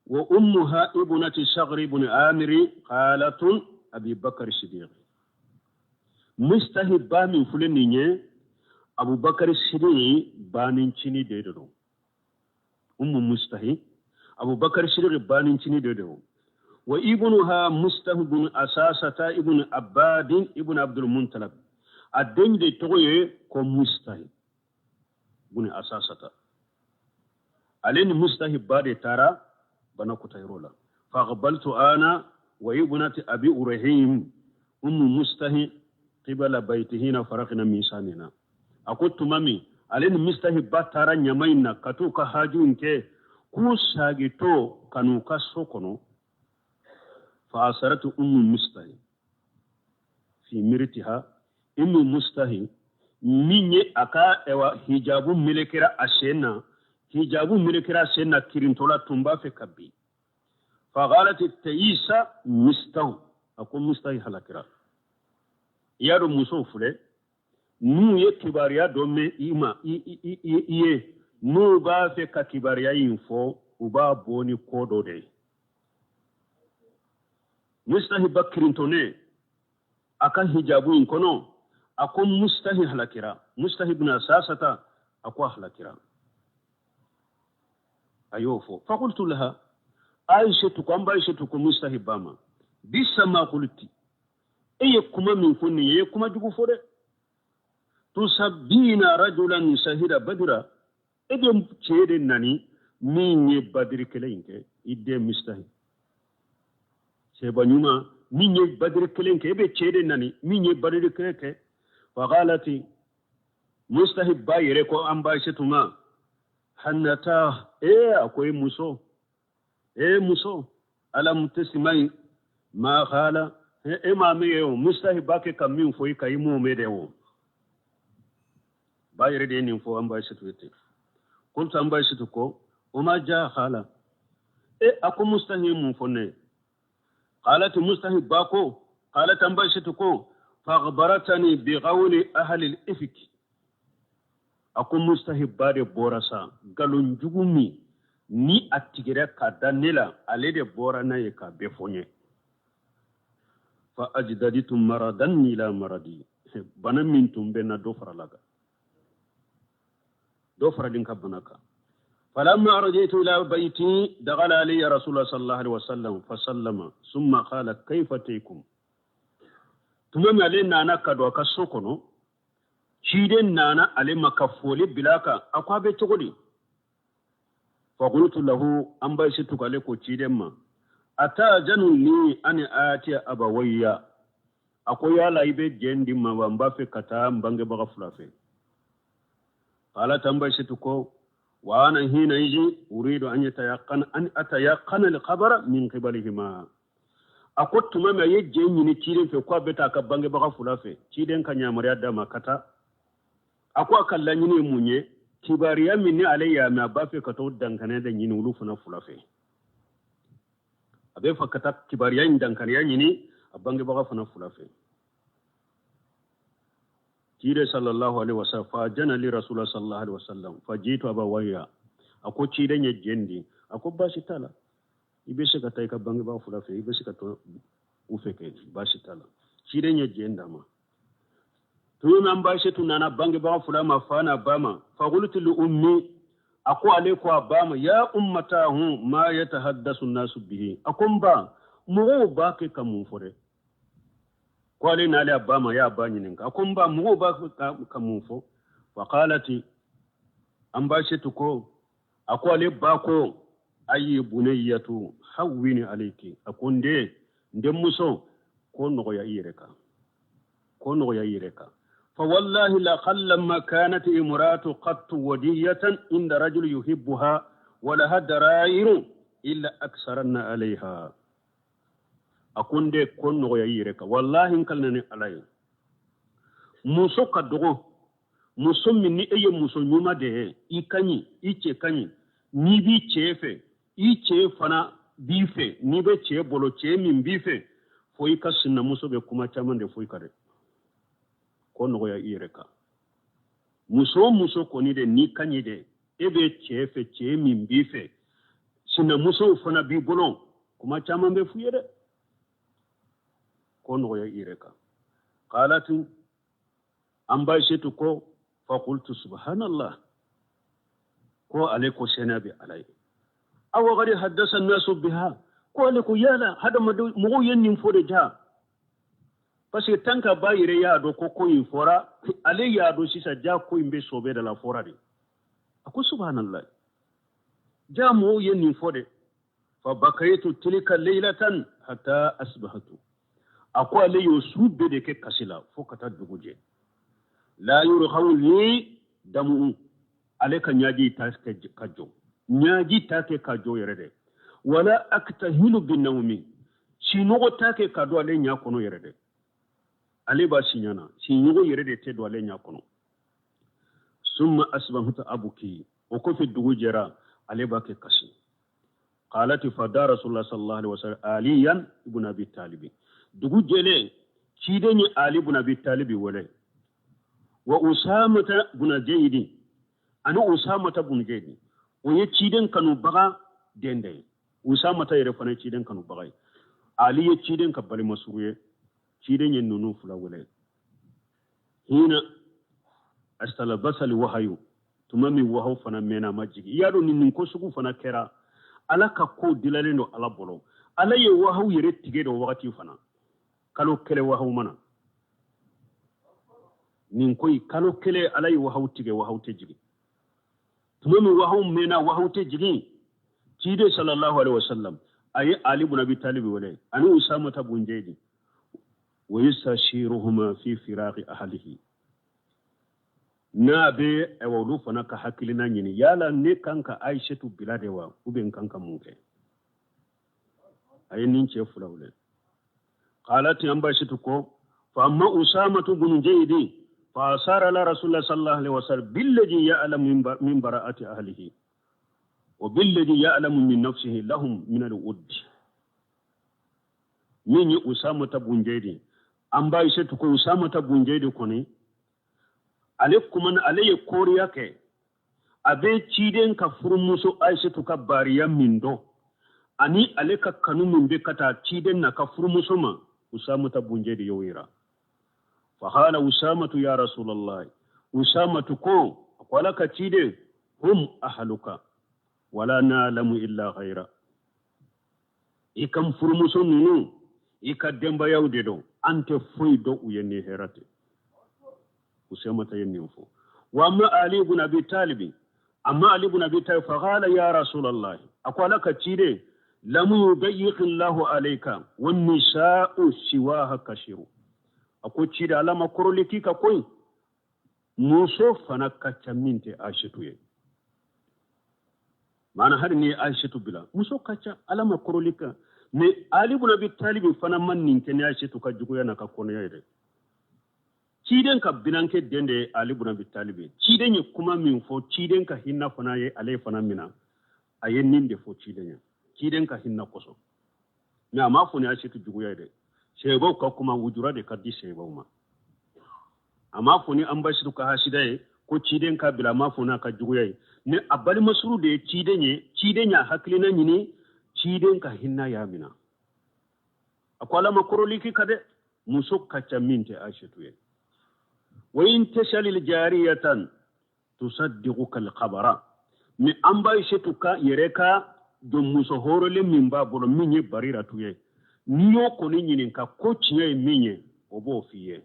wa ummuha ibnati shagr ibn amiri qalatun abi bakr siddiq. Mustahiba min filɛ nin ye, Abubakar Siddiq banincini de don. Ummu Mustahi, Abubakar Siddiq banincini de don. Wa ibnuha Mustahi ibn Asasata ibn Abbad ibn Abdul Muttalib. A den de tɔgɔ ye ko Mustahi ibn Asasata. Ale ni Mustahi ba de taara banakota yɔrɔ la. Faqbaltu ana wa ibnati Abi Urahim ummu Mustahi qibala baytihina faraqna min sanina. A ko tuma min ale ni Mustahi ba taara ɲama in na ka t'u ka haju in kɛ, k'u sagitɔ ka n'u ka so kɔnɔ. Fa asaratu ummu Mustahi fi mirtiha. Ummu Mustahi min ye a ka ewa hijabu melekera a sen na, hijabu melekera a sen na kirintola tun b'a fɛ ka bin. Fa qalat tayisa Mustahu, a ko Mustahi halakira. I y'a dɔn musow filɛ, N'u ye kibaruya dɔ mɛn i ma i ye, n'u b'a fɛ ka kibaruya in fɔ, u b'a bɔ ni ko dɔ de ye. Mustahi ba kirintonnen a ka hijabu in kɔnɔ, a ko Mustahi halakira. Mustahi ibn Asasata, a ko a halakira. A y'o fɔ. Fakultu laha Aishatu, ko an ba Aishatu ko Mustahi ba ma, bisa ma kulti, e ye kuma min fɔ nin ye, i ye kuma jugu fɔ dɛ. Tusabbina rajulan shahida badira, e bɛ cɛ de nani min ye badiri kɛlɛ in kɛ, i den Mustahi cɛba ɲuman min ye badiri kɛlɛ kɛ, e bɛ cɛ de nani min ye badiri kɛlɛ kɛ. Faqalati, Mustahi ba yɛrɛ ko an ba Aishatu ma, hannata, e a ko e muso, e muso, alam tasmai ma qala, e ma mɛn ye o, Mustahi ba kɛ ka min fɔ i ka, i m'o mɛn dɛ. O ba yɛrɛ de ye nin fɔ an ba Aishatu ye ten. Qultu, an ba Aishatu ko, o ma ja qala, e a ko Mustahi ye mun fɔ ne ye? Qalat, Mustahi ba ko, qalat, an ba Aishatu ko, fa akhbaratani bi qawli ahli al-ifk, a ko Mustahi ba de bɔra sa nkalon jugu min ni a tigɛra ka da ne la, ale de bɔra n'a ye k'a bɛɛ fɔ n ye. Fa ajdaditu maradan ila maradi, bana min tun bɛ na, dɔ farala kan, dɔ faralen ka bana kan. فلما رجعت إلى بيتي دخل علي رسول الله صلى الله عليه وسلم فسلم ثم قال كيف تيكم. Tuma min ale nana ka don a ka so kɔnɔ, ciden nana ale ma ka foli bila kan, a ko a bɛ cogo di? Faqultu lahu, an ba Aishatu k'ale ko ciden ma, atazanu li an atiya abawayya, a ko yala i bɛ jɛn di ma wa, n b'a fɛ ka taa n bangebaga fila fɛ. Qalat, an ba Aishatu ko, wa ana hina iji uridu an yatayaqana an atayaqana al-khabara min qibalihima, a ko tuma min a ye jɛn ɲini ciden fɛ ko a bɛ taa a ka bangebaga fila fɛ, ciden ka yamaruya d'a ma ka taa. A ko a ka laɲini ye mun ye? Kibaruya min ni ale y'a mɛn, a b'a fɛ ka t'o dankaniya de ɲini olu fana fila fɛ. A bɛ fɛ ka taa kibaruya in dankaniya ɲini a bangebaga fana fila fɛ. Ciden sallallahu alaihi wasallam, fa jana li rasulullah sallallahu alaihi wasallam fa jitu abawayya, a ko ciden ye jɛn di, a ko baasi t'a la, i bɛ se ka taa i ka bangebaga fila fɛ, i bɛ se ka to u fɛ kɛ, baasi t'a la. Ciden ye jɛn d'a ma. Tuma min an ba Aishatu nana bangebaga fila ma, fa n'a ba ma, fa qultu li ummi, a ko ale ko a ba ma, ya ummatahu ma yatahaddasu nasu bihi, a ko n ba, mɔgɔw b'a kɛ ka mun fɔ dɛ? Ko ale n'ale a ba ma, y'a ba ɲininka, a ko n ba, mɔgɔw b'a kɛ ka mun fɔ? Fa qalati, an ba Aishatu ko, a ko ale ba ko, ayi bunayyatu hawwini alayki, a ko n den, n denmuso, ko nɔgɔya i yɛrɛ kan, ko nɔgɔya i yɛrɛ kan. Fa wallahi la qallama kanat imratu qattu wadiyatan inda rajul yuhibbuha wa laha darairu illa aksaranna alayha, a ko n den, ko nɔgɔya i yɛrɛ kan, wallahi n kalina ni Ala ye, muso ka dɔgɔ, muso min ni e ye muso ɲuman de ye, i ka ɲi, i cɛ ka ɲi, n'i b'i cɛ fɛ, i cɛ fana b'i fɛ, n'i bɛ cɛ bolo, cɛ min b'i fɛ, fo i ka sinamuso bɛ kuma caman de fɔ i ka dɛ. Ko nɔgɔya i yɛrɛ kan. Muso o muso kɔni de n'i ka ɲi dɛ, e bɛ cɛ fɛ, cɛ min b'i fɛ, sinamusow fana b'i bolo, kuma caman bɛ f'u ye dɛ. Ko nɔgɔya i yɛrɛ kan. Qalatu, an ba Aishatu ko, faqultu subhanallah, ko ale ko sɛnɛ bɛ Ala ye, aw qad haddasa nasu biha, ko ale ko yala hadamadenw mɔgɔw ye nin fɔ de ja? Parce que tant que ba yɛrɛ y'a dɔn ko ko in fɔra, ale y'a dɔn sisan ja ko in bɛ sɔbɛ de la fɔra de. A ko subhanallah, ja mɔgɔw ye nin fɔ de. Fa bakaytu tilka leylatan hatta asbahatu, a ko ale y'o su bɛɛ de kɛ kasi la fo ka taa dugu jɛ. La yurhawu li damu, ale ka ɲaji ta kɛ ka jɔ, ɲaji ta kɛ ka jɔ yɛrɛ dɛ. Wala aktahilu binawmi, sinɔgɔ ta kɛ ka don ale ɲa kɔnɔ yɛrɛ dɛ. Ale b'a si ɲana, sinɔgɔ yɛrɛ de tɛ don ale ɲa kɔnɔ. Summa asbahtu abuki, o kɔfɛ dugu jɛra, ale b'a kɛ kasi. Qalati fa da rasulullah sallallahu alaihi wasallam Aliyan ibn Abi Talib, dugu jɛlen, ciden ye Ali ibn Abi Talib wele. Wa Usamata buna Jayidi, ani Usamata bun Jayidi, o ye ciden kanubaga den de ye. Usamata yɛrɛ fana ye ciden kanubaga ye. Ali ye ciden ka balimasuru ye. Ciden ye ninnu fila wele. Hina astalabasa wahayu, tuma min wahayu fana mɛnna a ma jigin. I y'a dɔn nin ko sugu fana kɛra, Ala ka ko dilalen don Ala bolo. Ala ye wahayu yɛrɛ tigɛ dɔ wagati fana, kalo kelen wahayu mana nin ko in, kalo kelen Ala ye wahayu tigɛ, wahayu tɛ jigin. Tuma min wahayu mɛnna, wahayu tɛ jigin, ciden sallallahu alaihi wasallam a ye Ali bun Abi Talib wele ani Usamata bun Jayidi, wa yastashiruhuma fi firaqi ahlihi, n'a bɛ ayiwa olu fana ka hakilina ɲini, yala ne kan ka Ayisetu bila de wa, ou bien n kan ka mun kɛ? A ye nin cɛ fila wele. Qalat, an ba Ayisetu ko, fa amma Usamatu bun Jayidi fa asara ala rasulillah sallallahu alaihi wasallam billadhi ya'lamu min bara'ati ahlihi wa billadhi ya'lamu min nafsihi lahum min al-wudd. Min ye Usamata bun Jayidi, an ba Ayisetu ko Usamata bun Jayidi kɔni, ale kumana, ale ye koriya kɛ, a bɛ ciden ka furumuso Ayisetu ka bariya min dɔn, ani ale ka kanu min bɛ ka taa ciden n'a ka furumuso ma, Usamata bun Jayidi y'o yira. Fa qala Usamatu ya Rasulallah, Usamatu ko, a ko Ala ka ciden, hum ahluka wala na'lamu illa ghayra, i ka furumuso ninnu, i ka denbayaw de don, an tɛ foyi dɔn u ye ni hɛrɛ tɛ. Usamata ye nin fɔ. Wa amma Ali ibn Abi Talib, amma Ali ibn Abi Talib, fa qala ya Rasulallah, a ko Ala ka ciden, lam yudayyiq Allahu alayka wan nisa'u siwaha kashiru, a ko ciden, Ala ma kɔrɔli k'i ka koyi, muso fana ka ca min tɛ Ayisetu ye. Maana hali ni ye Ayisetu bila, muso ka ca, Ala ma kɔrɔli kan. Mais Ali ibn Abi Talib fana ma nin kɛ ni Ayisetu ka juguya n'a ka kɔnɔya ye dɛ. Ciden ka binankɛ den de ye Ali ibn Abi Talib ye. Ciden ye kuma min fɔ, ciden ka hinɛ fana ye ale fana mina, a ye nin de fɔ ciden ye, ciden ka hinɛ kosɔn. Mais a m'a fɔ ni Ayisetu juguya ye dɛ. Sɛbaw ka kuma wujura de ka di sɛbaw ma. A m'a fɔ ni an Basiru ka hasida ye ko ciden ka bila, a m'a fɔ n'a ka juguya ye. Mais a balimasuru de ye ciden ye, ciden y'a hakilina ɲini, ciden ka hinɛ y'a mina. A ko Ala ma kɔrɔli k'i ka dɛ, muso ka ca min tɛ Ayisetu ye. Wa in tasalil jariyatan tusaddiquka al-khabara, mais an ba Ayisetu ka yɛrɛ ka jɔnmuso hɔrɔnlen min b'a bolo, min ye Bariratu ye, n'i y'o kɔni ɲininka ko tiɲɛ ye min ye, o b'o f'i ye.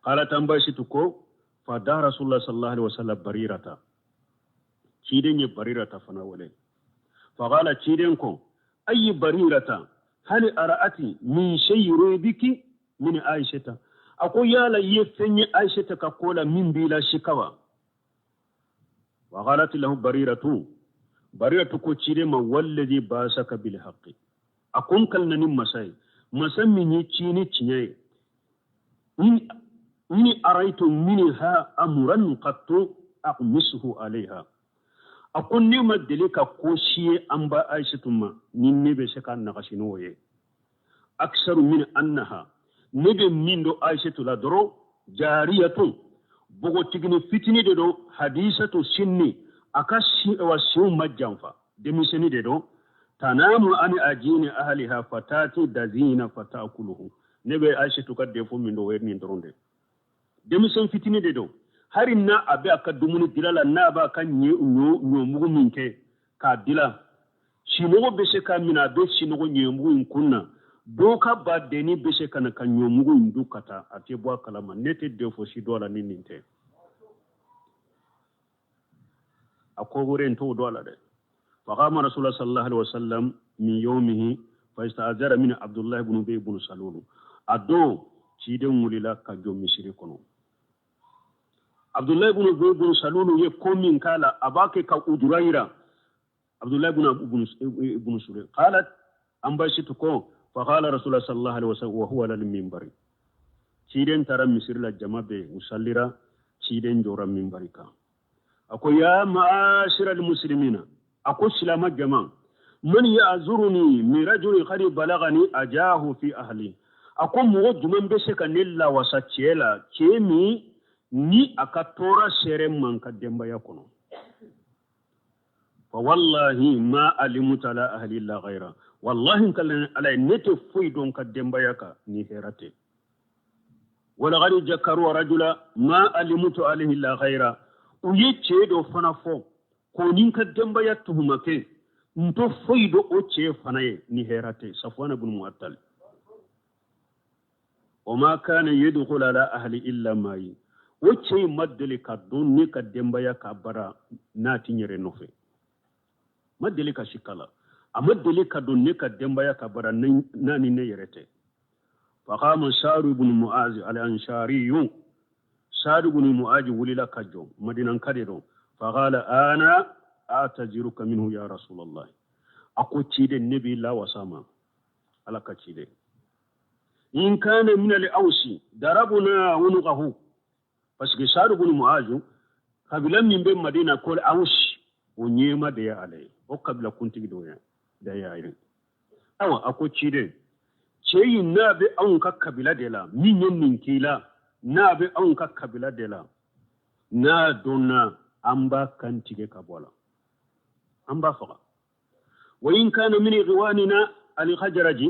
Qalat, an ba Ayisetu ko, fa da Rasulullah sallallahu alaihi wasallam Barirata, ciden ye Barirata fana wele. Fa qala, ciden ko, ayi Barirata, hal ara'ati min shay yuribiki min Aishata? A ko yala i ye fɛn ye Aishata ka ko la min b'i la sika wa? Wa qalat lahu Bariratu, Bariratu ko ciden ma, walladhi basaka bil haqqi, a ko n kalina ni masa ye, masa min ye ci ni tiɲɛ ye, inni araitu minha amran qattu aqmisuhu alayha, a ko ne ma deli ka ko si ye an ba Aishatu ma ni ne bɛ se ka nagasi n'o ye. Aksaru min annaha, ne bɛ min dɔn Aishatu la dɔrɔn, jariyatun, npogotigini fitini de don, hadisatu sinni, a ka wa siw ma janfa, denmisɛnnin de don, tanamu ani ajini ahliha fatati dazina fatakuluhu. Ne bɛ Aishatu ka défaut min dɔn, o ye nin dɔrɔn de, denmisɛn fitini de don, hali n'a a bɛ a ka dumuni dila la, n'a b'a ka ɲɔmugu min kɛ k'a dila, sinɔgɔ bɛ se k'a minɛ, a bɛ sinɔgɔ ɲɔmugu in kun na, dɔw ka badenni bɛ se ka na ka ɲɔmugu in dun ka taa, a tɛ bɔ a kalama. Ne tɛ défaut si dɔn a la ni nin tɛ. A ko wɛrɛ n t'o dɔn a la dɛ. Faqama Rasulullah sallallahu alaihi wasallam min yawmihi fa ista'zara min Abdullah ibn Ubay ibn Salul. A don ciden wulila ka jɔ misiri kɔnɔ. Abdullah ibn Ubay ibn Salul ye ko min k'a la, a b'a kɛ ka ujura yira Abdullah ibn Salul. Qalat, an Aishatu ko, fa qala Rasulullah sallallahu alaihi wasallam wa huwa ala al-minbari. Ciden taara misiri la, jama bɛ u salira, ciden jɔra minbari kan. A ko, ya ma'ashira al-muslimina, a ko silama jama, man ya'zuruni min rajulin qad balagani ajahu fi ahli? A ko mɔgɔ jumɛn bɛ se ka ne lawasa cɛ la, cɛ min Ni a ka tɔɔrɔ sera n ma n ka denbaya kɔnɔ, fa wallahi ma alimtu ala ahli illa ghayra, wallahi n kalan Ala ye, ne tɛ foyi dɔn n ka denbaya kan ni hɛrɛ tɛ. Walaqad jakaru rajula ma alimtu alayhi illa ghayra, u ye cɛ dɔ fana fɔ k'o ni n ka denbaya tuhuma kɛ, n tɛ foyi dɔn o cɛ fana ye ni hɛrɛ tɛ, Safwana ibn Mu'attal. Wa ma kana yadkhulu ala ahli illa ma'i, o cɛ in ma deli ka don ne ka denbaya ka bara n'a ti n yɛrɛ nɔfɛ, ma deli ka si kala, a ma deli ka don ne ka denbaya ka bara n'a ni ne yɛrɛ tɛ. Faqama Sa'd ibn Mu'az al-Ansari, Sa'd ibn Mu'az wulila ka jɔ, Madinanka de don. Faqala ana a'taziruka minhu ya Rasulallah, a ko ciden, ne b'i lawasa ma, Ala ka ciden, in kana min al-awsi darabuna unuqahu, parce que Sa'd ibn Mu'az kabila min bɛ Madina ko Awsi, o ɲɛma de y'ale ye, o kabila kuntigi dɔ ye da y'a ye. Awa, a ko ciden, cɛ in n'a bɛ anw ka kabila de la, min ye nin k'i la, n'a bɛ anw ka kabila de la, n'a donna, an b'a kan tigɛ ka bɔ a la, an b'a faga. Wa in kana min ikhwanina al-khazraji,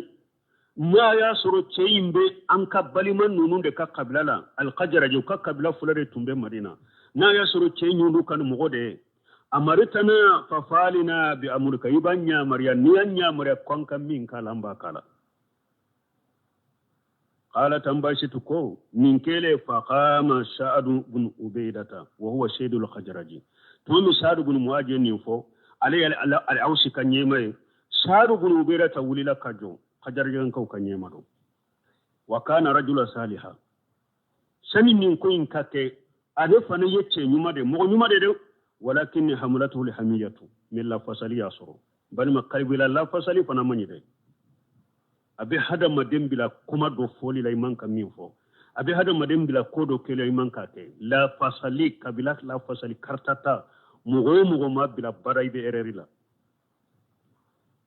n'a y'a sɔrɔ cɛ in bɛ an ka balima ninnu de ka kabila la, al-khazraji, u ka kabila fila de tun bɛ Madina, n'a y'a sɔrɔ cɛ in y'olu ka mɔgɔ de ye, amaritana fafalina bi amurika, i b'an yamaruya, n'i y'an yamaruya ko an ka min k'a la, an b'a k'a la. Qala tambasitu ko nin kɛlen, faqama Sa'adu bin Ubaidata wa huwa sayyidul Khazraji. Tuma min Sa'adu bin Mu'adh ye nin fɔ, ale ye al-Awsi ka ɲɛma ye, Sa'adu bin Ubaidata wulila ka jɔ, Khazrajankaw ka ɲɛma don. Wa kana rajula saliha, sani nin ko in ka kɛ, ale fana ye cɛ ɲuman de, mɔgɔ ɲuman de dɛ, walakin hamulatuhu alhamiyatu, mais lafasali y'a sɔrɔ. Balima, kabila lafasali fana man ɲi dɛ. A bɛ hadamaden bila kuma dɔ fɔli la i man ka min fɔ, a bɛ hadamaden bila ko dɔ kɛlɛ i man ka kɛ. Lafasali, kabila lafasali karita ta, mɔgɔ o mɔgɔ ma bila baara, i bɛ erreur la.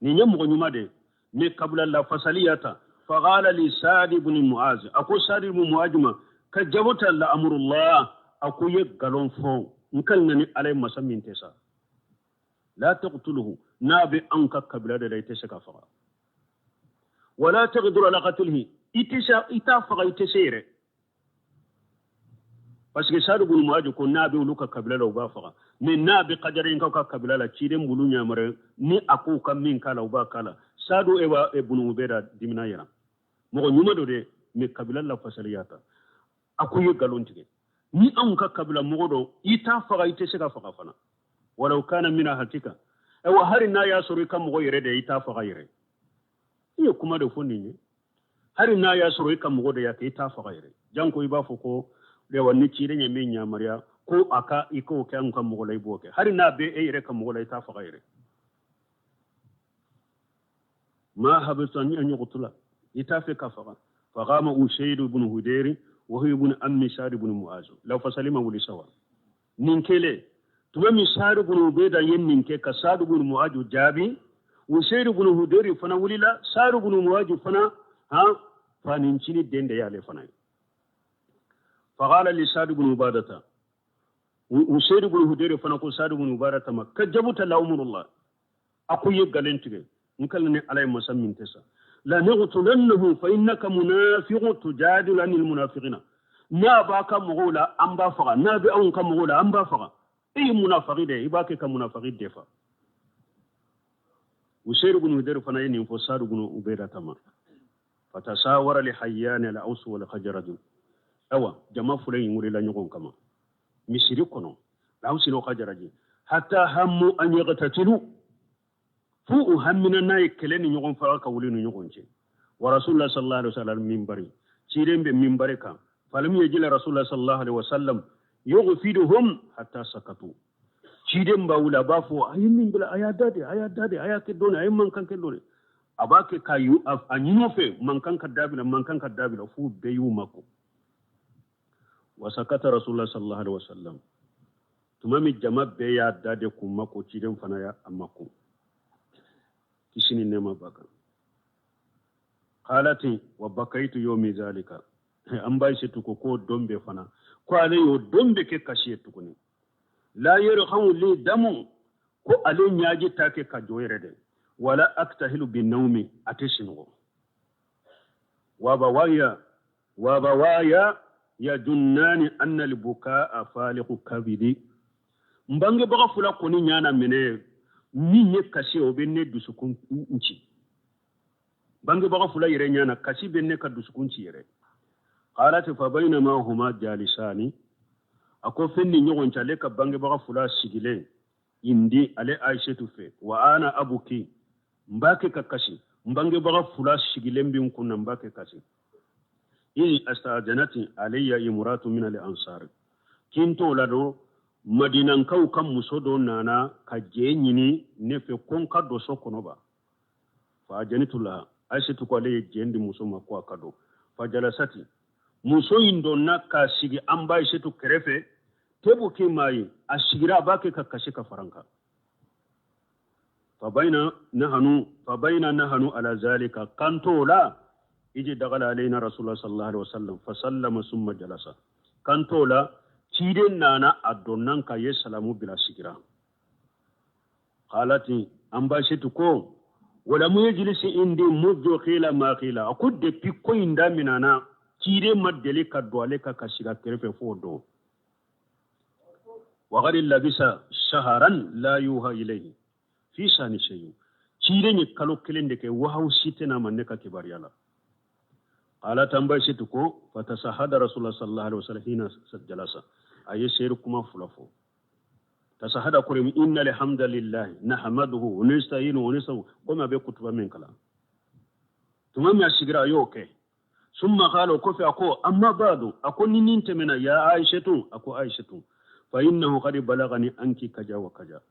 Nin ye mɔgɔ ɲuman de, mais kabila lafasali y'a ta. Faqala li Sa'd ibn Mu'az, a ko Sa'd ibn Mu'az ma, ka jabota la amrullah, a ko ye nkalon fɔ, n kan na ni Ala ye masa min tɛ sa, la taqtuluhu, n'a bɛ anw ka kabila de la, i tɛ se ka faga, wala taqdiru ala qatlihi, i tɛ se, i t'a faga, i tɛ se yɛrɛ. Parce que Sa'd ibn Mu'az ko n'a bɛ olu ka kabila la, u b'a faga, mais n'a bɛ Khazrajankaw ka kabila la, ciden b'olu yamaruya ni a k'u ka min k'a la, u b'a k'a la. Sa'd ewa ibn Ubayda dimina yɛrɛ, mɔgɔ ɲuman don dɛ, mais kabila lafasali y'a ta. A ko i ye nkalon tigɛ, ni anw ka kabila mɔgɔ dɔ, i t'a faga, i tɛ se ka faga fana. Walaw kana mina hakika, ayiwa, hali n'a y'a sɔrɔ i ka mɔgɔ yɛrɛ de, i t'a faga yɛrɛ. I ye kuma de fɔ nin ye, hali n'a y'a sɔrɔ i ka mɔgɔ de y'a kɛ, i t'a faga yɛrɛ. Janko i b'a fɔ ko ayiwa, ni ciden ye min yamaruya ko a ka i k'o kɛ anw ka mɔgɔ la, i b'o kɛ. Hali n'a bɛ e yɛrɛ ka mɔgɔ la, i t'a faga yɛrɛ. Ma habita an yuqtula, i t'a fɛ ka faga. Faqama Usayd ibn Hudayr wa huwa ibn ammi Sa'd ibn Mu'az, law fasalima wuli sawa. Nin kɛlen, tuma min Sa'd ibn Ubayda ye nin kɛ ka Sa'd ibn Mu'az jaabi, Usayd ibn Hudayr fana wulila. Sa'd ibn Mu'az fana ha fanincini den de y'ale fana ye. Faqala li Sa'd ibn Ubadata, Usayd ibn Hudayr fana ko Sa'd ibn Ubadata ma, ka jabuta la umrullah, a ko ye nkalon tigɛ, n kala ni Ala ye masa min tɛ sa, la naqtulannahu fa innaka munafiqun tujadilu anil munafiqina, n'a b'a ka mɔgɔw la, an b'a faga, n'a bɛ anw ka mɔgɔw la, an b'a faga, e ye munafiki de ye, i b'a kɛ ka munafiki defa. Usayd ibn Hudayr fana ye nin fɔ Sa'd ibn Ubayda ma. Fatasawara li hayyani al Aws wal Khazraj, awa, jama fila in wulila ɲɔgɔn kama misiri kɔnɔ, Aws n'o Khazraj, hatta hammu an yaqtatilu, fo u hamina n'a ye kɛlɛ ni ɲɔgɔn faga ka wuli ni ɲɔgɔn cɛ. Wa Rasulullah sallallahu alaihi wasallam minbari, ciden bɛ minbari kan, falam yajil Rasulullah sallallahu alaihi wasallam yughfiduhum hatta sakatu. Ciden b'a wuli, a b'a fɔ a ye min bila, a y'a da de, a y'a da de, a y'a kɛ dɔɔni, a ye mankan kɛ dɔɔni, a b'a kɛ ka yu a ɲini fɛ mankan ka dabila, mankan ka dabila, f'u bɛɛ y'u mako. Wa sakata Rasulullah sallallahu alaihi wasallam, tuma min jama bɛɛ y'a da de k'u mako, ciden fana y'a mako, kisi ni nɛɛma b'a kan. Qalati wa bakaitu yomi zalika, an b'a se tuko ko don bɛɛ fana. Ko ale y'o don bɛ kɛ kasi ye tuguni. La yarhamu li damu, ko ale ɲaji t'a kɛ ka jɔ yɛrɛ dɛ. Wala aktahilu bi nawmi, a tɛ sinɔgɔ. Wa bawaya yajunnani anna al-bukaa faliqu kabidi. N bangebaga fila kɔni ɲana minɛ min ye kasi o bɛ ne dusukun ci. Bangebaga fila yɛrɛ ɲana kasi bɛ ne ka dusukun ci yɛrɛ. Qalat fa bainama huma jalisani, a ko fɛn ni ɲɔgɔn cɛ ale ka bangebaga fila sigilen indi ale Aïchetu fɛ, wa ana abuki, n b'a kɛ ka kasi, n bangebaga fila sigilen bɛ n kunna n b'a kɛ kasi. Ini astajanati alayya imratu min al-ansar, kin t'o la don Madinankaw ka muso dɔ nana ka jɛ ɲini ne fɛ ko n ka don so kɔnɔ ba. Fa janitu la, Aïchetu ko ale ye jɛn di muso ma ko a ka don. Fa jalasati, muso in donna k'a sigi an ba Aïchetu kɛrɛfɛ, tebu k'i maa ye, a sigira a b'a kɛ ka kasi ka fara n kan. Fa bayna nahanu ala zalika, kan t'o la, iji dagala alayna rasulullah sallallahu alaihi wasallam fa sallama summa jalasa. Kan t'o la, ciden nana a donna ka ye salamu bila sigira. Qalati, an ba Aïchetu ko wala mu yajlisi indi muddu qila ma qila, a ko depuis ko in daminɛna ciden ma deli ka don ale ka sigi a kɛrɛfɛ f'o don. Wa qad labisa shaharan la yuha ilayhi fi shani shay'un, ciden ye kalo kelen de kɛ wahawu si tɛna ma ne ka kibaruya la. Qalat, an ba Aïchetu ko fatasahada rasulullah sallallahu alaihi wasallam hina jalasa, a ye seeri kuma fila fɔ. Tasahada kɔrɔ inna alhamdulillahi nahmaduhu wa nasta'inu wa nastaghfiruh, komi a bɛ kutuba min kalan. Tuma min a sigira a y'o kɛ. Summa qala, o kɔfɛ a ko amma ba'du, a ko ni nin tɛmɛna ya Aïchetu, a ko Aïchetu fa innahu qad balagani anki kaja wa kaja,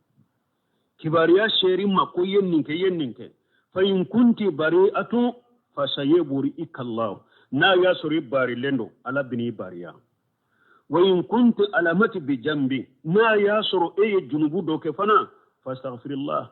kibaruya seeri ma ko ye nin kɛ ye nin kɛ. Fa in kunti bari'atu fa sayaburi'ika Allah, n'a y'a sɔrɔ i barilen don Ala bɛn'i bariya. Wa in kunti alamati bi jambi, n'a y'a sɔrɔ e ye junubu dɔ kɛ fana, fastaghfirillah,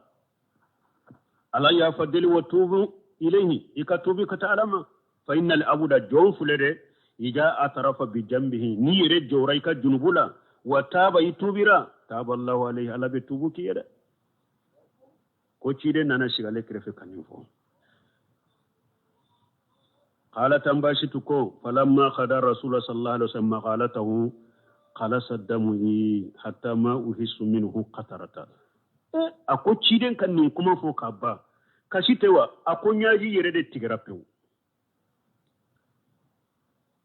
Ala yafa deli, wa tubu ilayhi, i ka tubi ka taa Ala ma. Fa innal abuda, jɔn filɛ dɛ, ija atarafa bi jambihi, n'i yɛrɛ jɔra i ka junubu la, wa taaba, i tubira, taaba Allahu alayhi, Ala bɛ tubu k'i ye dɛ. Ko ciden nana sigi ale kɛrɛfɛ ka nin fɔ. Qalat, an ba Aïchetu ko falamma qada rasulullah sallallahu alaihi wasallam maqalatahu qalasa damuhi hatta ma uhissu minhu qatarata. A ko ciden ka nin kuma fɔ ka ban, kasi tɛ wa, a ko ɲaji yɛrɛ de tigɛra pewu.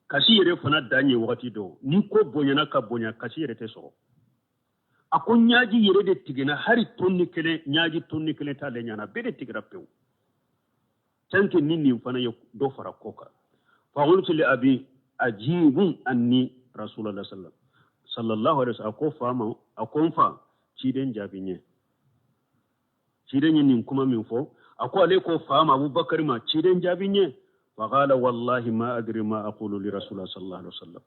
Kasi yɛrɛ fana dan ye wagati dɔ, ni ko bonyana ka bonya kasi yɛrɛ tɛ sɔrɔ. A ko ɲaji yɛrɛ de tigɛna, hali tonni kelen, ɲaji tonni kelen t'ale ɲana, bɛɛ de tigɛra pewu. Tant que ni nin fana ye dɔ fara ko kan. Fa qultu li abi ajibun anni rasulullah sallallahu alaihi wasallam, a ko fa ma, a ko n fa ciden jaabi n ye. Ciden ye nin kuma min fɔ, a ko ale ko fa ma Abubakar ma ciden jaabi n ye. Fa qala wallahi ma adri ma aqulu li rasulullah sallallahu alaihi wasallam,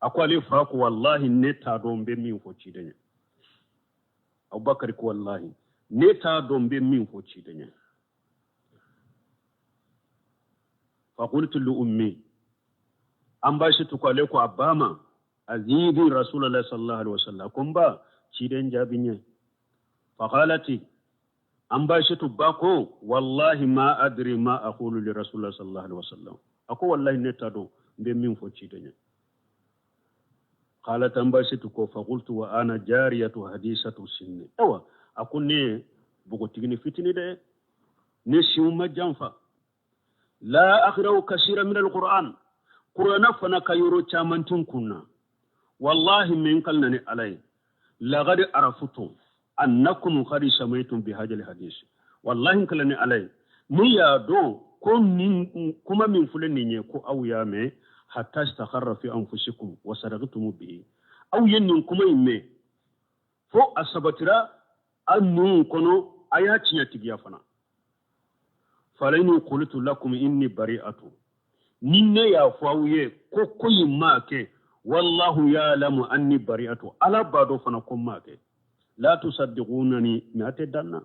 a ko ale fa ko wallahi ne t'a dɔn n bɛ min fɔ ciden ye. Abubakar ko wallahi ne t'a dɔn n bɛ min fɔ ciden ye. Fa qultu li ummi, an ba Aïchetu ko ale ko a ba ma azidi rasulullah sallallahu alaihi wasallam, ko n ba ciden jaabi n ye. Fa qalati, an ba Aïchetu ba ko wallahi ma adri ma aqulu li rasulullah sallallahu alaihi wasallam, a ko wallahi ne t'a dɔn n bɛ min fɔ ciden ye. Qalat, an ba Aïchetu ko fa qultu wa ana jariyatu hadisatu sinni, awa a ko ne ye npogotigini fitini dɛ, ne siw ma janfa. La akhrau kasira min alquran, qur'ana fana ka yɔrɔ caman tun kunna. Wallahi min kalna ni Ala ye, laqad arafutum annakum qad samaytum bi hadha alhadith, wallahi kalna ni Ala ye, ni y'a dɔn ko nin kuma min filɛ nin ye ko aw y'a mɛn, hatta istakharra fi anfusikum wa sadaqtum bihi, aw ye nin kuma in mɛn fo a sabatira aw nun kɔnɔ, a y'a tiɲɛtigiya fana. Falainu qultu lakum inni bari'atu, ni ne y'a fɔ aw ye ko ko in maa kɛ, wallahu ya'lamu anni bari'atu, Ala b'a dɔn fana ko n m'a kɛ. La tusaddiqunani, mais a tɛ dan na.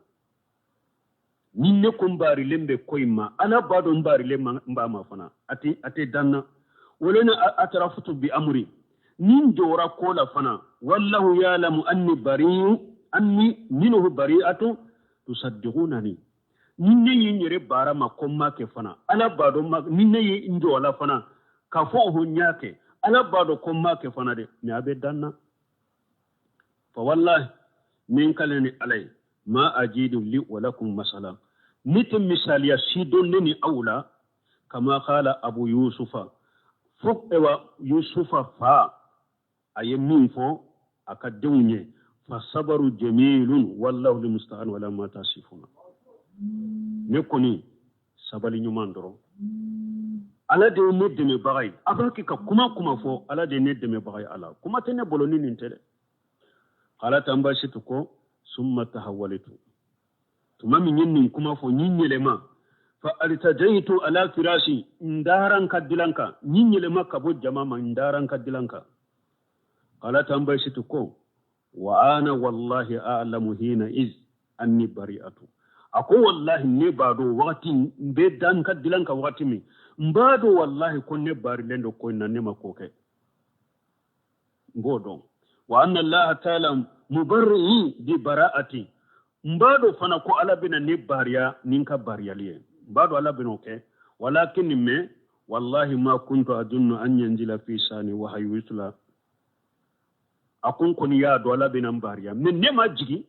Ni ne ko n baarilen bɛ ko in ma, Ala b'a dɔn n baarilen n b'a ma fana, a tɛ dan na. Wala ni atarafutu bi amri, Ni n jɔra ko la fana, wallahu ya'lamu anni bari'u anni minhu bari'atu tusaddiqunani. Ni ne ye n yɛrɛ baara ma ko n m'a kɛ fana, Ala b'a dɔn ma, ni ne ye n jɔ a la fana k'a fɔ o n y'a kɛ, Ala b'a dɔn ko n m'a kɛ fana dɛ, mais a bɛ da n na. Fa wallahi, min kale ni Ala ye, ma ajidu li wa lakum masala, ne tɛ misaliya si dɔn ne ni aw la. Kama kala Abu Yusufa, fo ewa Yusufa fa a ye min fɔ a ka denw ye, fa sabaru jamilun wallahu limusta'an wala ma tasifuna. Ne kɔni sabali ɲuman dɔrɔn, Ala de ye ne dɛmɛbaga ye. A b'a kɛ ka kuma kuma fɔ, Ala de ye ne dɛmɛbaga ye. Ala kuma tɛ ne bolo ni nin tɛ dɛ. Ala t'an baasi to ko summa tahawwalitu, tuma min ye nin kuma fɔ, n y'i yɛlɛma, fa altajaitu ala firashi, n dara n ka dilan kan, n y'i yɛlɛma ka bɔ jama ma, n dara n ka dilan kan. Ala t'an baasi to ko wa ana wallahi a'lamu hina iz anni bari'atu. A ko wallahi ne b'a dɔn wagati n bɛ da n ka dilan kan wagati min, n b'a dɔn wallahi ko ne barilen don ko in na, ne ma ko kɛ, n b'o dɔn. Wa anna allaha ta'ala mubarri'i bi bara'ati, n b'a dɔn fana ko Ala bɛna ne bariya ni n ka bariyali ye, n b'a dɔn Ala bɛna o kɛ. Walakin mais wallahi ma kuntu adunnu an yanzila fi sani wahayu yutla. A ko n kɔni y'a dɔn Ala bɛna n bariya, mais ne ma jigin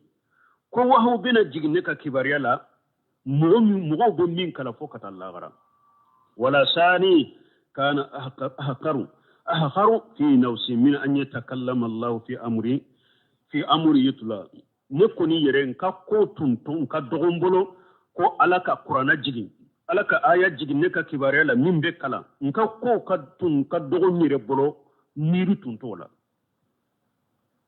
ko wahayu bɛna jigin ne ka kibaruya la, mɔgɔw bɛ min kalan fo ka taa lahara. Wala sani kana ahqaru fi nafsi min an yatakallama Allah fi amri fi amri yutla. Ne kɔni yɛrɛ n ka ko tun to n ka dɔgɔ n bolo ko Ala ka kuranna jigin, Ala ka aya jigin ne ka kibaruya la min bɛ kalan, n ka ko ka tun ka dɔgɔ n yɛrɛ bolo, miiri tun t'o la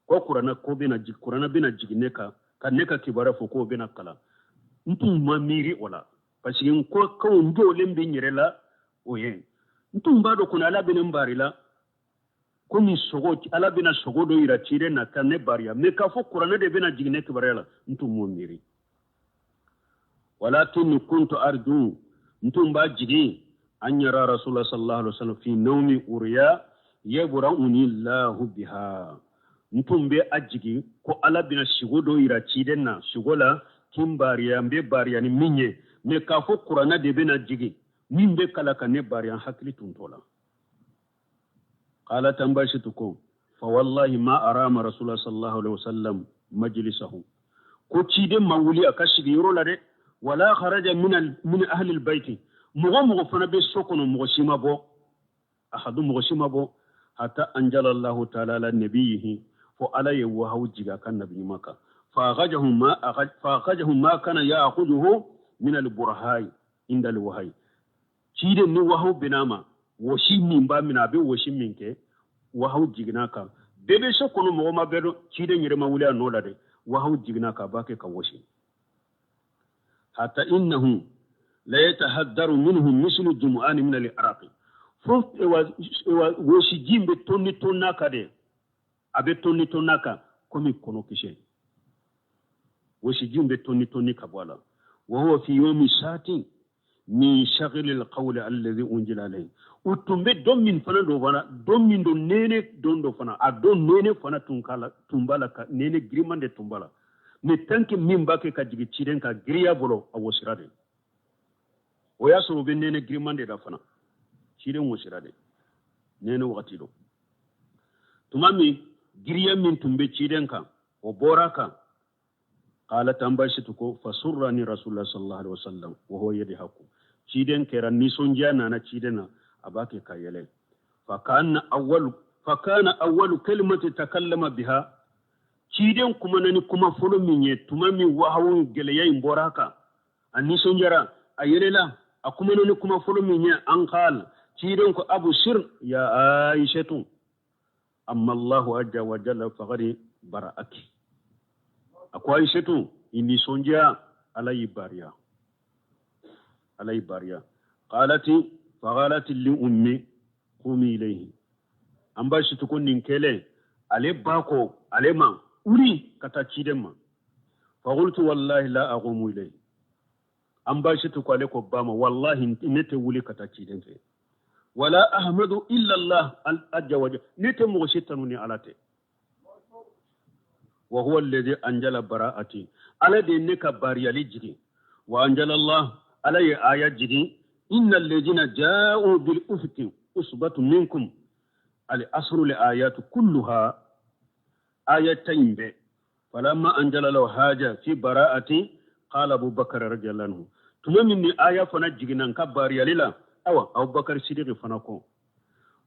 ko kuranna ko bɛna jigin, kuranna bɛna jigin ne kan ka ne ka kibaruya fɔ k'o bɛna kalan, n tun ma miiri o la, parce que n ko ko n jɔlen bɛ n yɛrɛ la o ye. N tun b'a dɔn kɔni Ala bɛna n bari la komi sogo, Ala bɛna sogo dɔ yira ciden na ka ne bariya, mais k'a fɔ kuranɛ de bɛna jigin ne kibaruya la, n tun m'o miiri. Walakin kuntu arju, n tun b'a jigin an yara Rasulullah sallallahu alaihi wasallam fi nawmi uriya yabra'uni Allahu biha. N tun bɛ a jigin ko Ala bɛna sogo dɔ yira ciden na, sogo la kin bariya, n bɛ bariya ni min ye, mais k'a fɔ kuranɛ de bɛna jigin min bɛ kala ka ne bariya, n hakili tun t'o la. Qala tambashitu ko fa wallahi ma arama Rasulullah sallallahu alaihi wasallam majlisahu, ko ciden ma wuli a ka sigi yɔrɔ la dɛ, wala kharaja min ahli albayti, mɔgɔ mɔgɔ fana bɛ so kɔnɔ, mɔgɔ si ma bɔ, ahadu mɔgɔ si ma bɔ, hatta anjala Allahu ta'ala ala nabiyihi, fo Ala ye wahawu jigin a ka nabi ɲuman kan. Fa akhrajahu ma kana ya'khudhuhu min al-burhai inda al-wahyi. Ciden ni wahawu bɛn'a ma, wɔsi min b'a minɛ, a bɛ wɔsi min kɛ, wahawu jiginna kan, bɛɛ bɛ so kɔnɔ, mɔgɔ ma bɛɛ dɔn, ciden yɛrɛ ma wuli a nɔ la dɛ, wahawu jiginna kan, a b'a kɛ ka wɔsi. Hatta innahu la yatahaddaru minhu mislu jumu'ani min al-araqi, fo wɔsi ji bɛ tonni tonna kan dɛ, a bɛ tonni tonna kan komi kɔnɔkisɛ, wɔsi ji bɛ tonni tonni ka bɔ a la. Wa huwa fi yawmi saatin min shaghli al-qawli alladhi unzila alayhi. U tun bɛ don min fana don fana, don min don nɛnɛ don dɔ fana, a don nɛnɛ fana tun k'a la, tun b'a la ka nɛnɛ giriman de tun b'a la, mais tant que min b'a kɛ ka jigin ciden kan giriya bolo, a wɔsira de. O y'a sɔrɔ u bɛ nɛnɛ giriman de la fana, ciden wɔsira de nɛnɛ wagati don. Tuma min giriya min tun bɛ ciden kan, o bɔra kan. Qala tambashitu ko fasurrani Rasulullah sallallahu alaihi wasallam wa huwa yadhaku. Ciden kɛra nisɔndiya nana ciden na, a b'a kɛ ka yɛlɛ. Fa kana awwalu kalimati takallama biha, ciden kumana ni kuma fɔlɔ min ye tuma min wahawu gɛlɛya in bɔra a kan, a nisɔndiyara, a yɛlɛla, a kumana ni kuma fɔlɔ min ye, an qala ciden ko abshir ya Aishatu amma Allahu azza wa jalla faqad bara'aki. A ko Aishatu i nisɔndiya, Ala y'i bariya, Ala y'i bariya. Qalati faqalati li ummi qumi ilayhi. An b'a si ko nin kɛlen, ale ba ko ale ma wuli ka taa ciden ma. Fa qultu wallahi la aqumu ilayhi. An b'a si ko ale ko ba ma wallahi ne tɛ wuli ka taa ciden fɛ. Wala ahmadu illa Allah azza wa jalla, ne tɛ mɔgɔ si tanu ni Ala tɛ. Wa huwa alladhi anjala bara'ati, Ala de ye ne ka bariyali jigin. Wa anjala Allah, Ala ye aya jigin, inna alladhina ja'u bil ufki usbatu minkum al asru li ayatu kulluha, aya ta in bɛɛ. Falamma anjala lahu haja fi bara'ati qala Abubakar radiyallahu anhu, tuma min ni aya fana jiginna n ka bariyali la, awa Abubakar Sidiki fana ko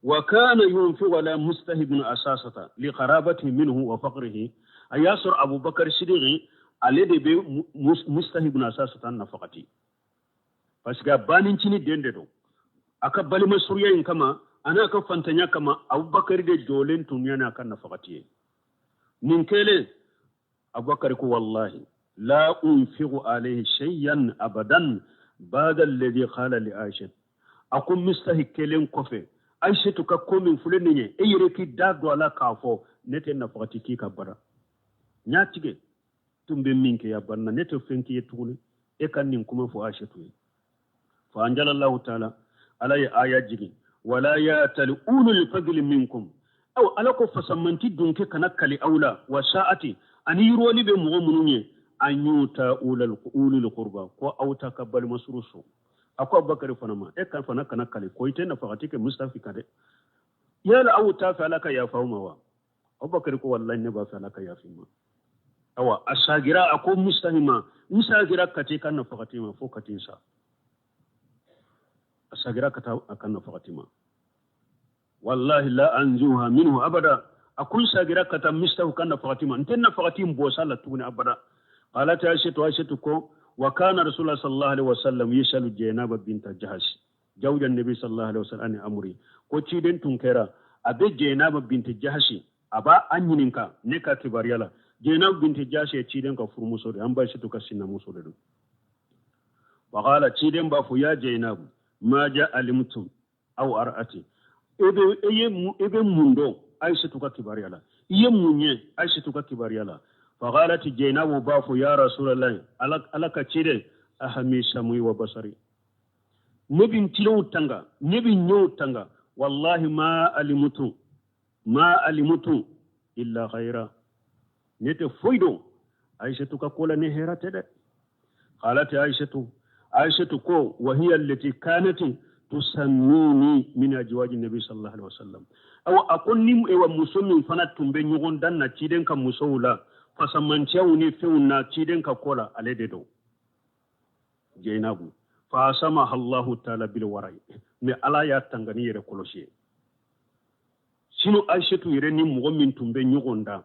wa kana yunfiqu ala Mustah ibn Asasata li qarabatihi minhu wa faqrihi, a y'a sɔrɔ Abubakar Sidiki ale de bɛ Mustah ibn Asasata nafakati, parce que a banincinin den de don. A ka balima surunya in kama a n'a ka fantanya kama, Abubakar de jɔlen tun ye n'a ka nafakati ye. Nin kɛlen, Abubakar ko wallahi la unfiqu alayhi shay'an abadan ba'da alladhi qala li Aisha. A ko Mistahi kɛlen kɔfɛ Aïssatou ka ko min filɛ nin ye, e yɛrɛ k'i da don a la k'a fɔ ne tɛ nafakati k'i ka bara, n y'a tigɛ tun bɛ min kɛ ya banna, ne tɛ fɛn k'i ye tuguni, e ka nin kuma fɔ Aïssatou ye. Fa anjalallahu taala, Ala ye aya jigin, wala yatali ulul fadli minkum, aw Ala ko fasamanti dunkɛ kana kali aw la, wa sa'ati ani yiriwali bɛ mɔgɔ minnu ye, an yuta ulul qurba, ko aw ta ka balima suru so. A ko Abubakar fana ma, e ka fana kana kali ko i tɛ nafakati kɛ Mustafi kan dɛ, yala aw t'a fɛ Ala ka yafa aw ma wa? Abubakar ko wallahi ne b'a fɛ Ala ka yafa ma. Awa a sagira, a ko Mustafi ma, n sagira ka t'i ka nafakati ma fo ka t'i sa. A sagira ka taa a ka nafakati ma, wallahi la anzuha minhu abada, a ko n sagira ka taa Mustafi ka nafakati ma, n tɛ nafakati in bɔ sa la tuguni abada. Qalat Aishatu, Aishatu ko wa kana Rasulullah sallallahu alaihi wasallam yasalu Jainaba binta Jahash jawja nabi sallallahu alaihi wasallam ani amri, ko ciden tun kɛra a bɛ Jainaba binta Jahash a b'a an ɲininka ne ka kibaruya la. Jainaba binta Jahash ye ciden ka furumuso de, an ba Aishatu ka sinamuso de don. Wa qala, ciden b'a fɔ ya Jainabu ma ja alimtum aw ar'ati, e bɛ mun dɔn Aishatu ka kibaruya la, i ye mun ye Aishatu ka kibaruya la? Fa qalat Jainabu b'a fɔ ya Rasulallah, Ala ka ciden, ahami samui wa basari, ne bɛ n tilew tanga, ne bɛ n ɲɛw tanga, wallahi ma alimutu, ma alimutu illa khaira, ne tɛ foyi dɔn Aishatu ka ko la ni hɛrɛ tɛ dɛ. Qalat Aishatu, Aishatu ko wa hiya allati kanat tusammini min azwaji nabi sallallahu alaihi wasallam, aw a ko ni ewa muso min fana tun bɛ ɲɔgɔn dan na ciden ka musow la, fasamanciyaw ni fɛnw na ciden ka ko la, ale de don Jainabu. Fa samaha Allahu taala bil warai, mais Ala y'a tanga ni yɛrɛ kɔlɔsi ye. Sino Aishatu yɛrɛ ni mɔgɔ min tun bɛ ɲɔgɔn dan,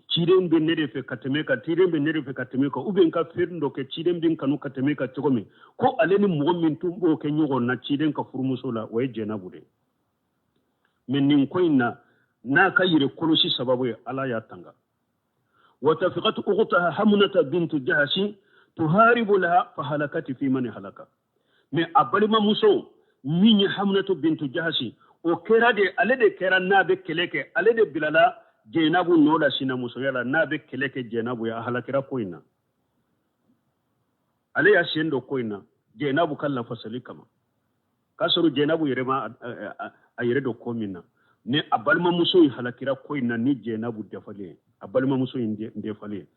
ciden bɛ ne de fɛ ka tɛmɛ kan, ciden bɛ ne de fɛ ka tɛmɛ kan, ou bien ka fɛn dɔ kɛ ciden bɛ n kanu ka tɛmɛ kan cogo min, ko ale ni mɔgɔ min tun b'o kɛ ɲɔgɔn na ciden ka furumuso la, o ye Jainabu de ye. Mais nin ko in na, n'a ka yɛrɛ kɔlɔsi sababu ye, Ala y'a tanga. Wa tafiqat ukhtaha Hamnata bintu Jahashi tuharibu laha fa halakati fi man halaka. Mais a balimamuso min ye Hamnatu bintu Jahashi, o kɛra de, ale de kɛra n'a bɛ kɛlɛ kɛ, ale de bilala Jainabu nɔ la sinamusoya la, n'a bɛ kɛlɛ kɛ Jainabu ye, a halakira ko in na. Ale y'a sen don ko in na Jainabu ka lafasali kama, k'a sɔrɔ Jainabu yɛrɛ ma a yɛrɛ don ko min na, ni a balimamuso in halakira ko in na ni Jainabu dafalen ye, a balimamuso in dafalen ye.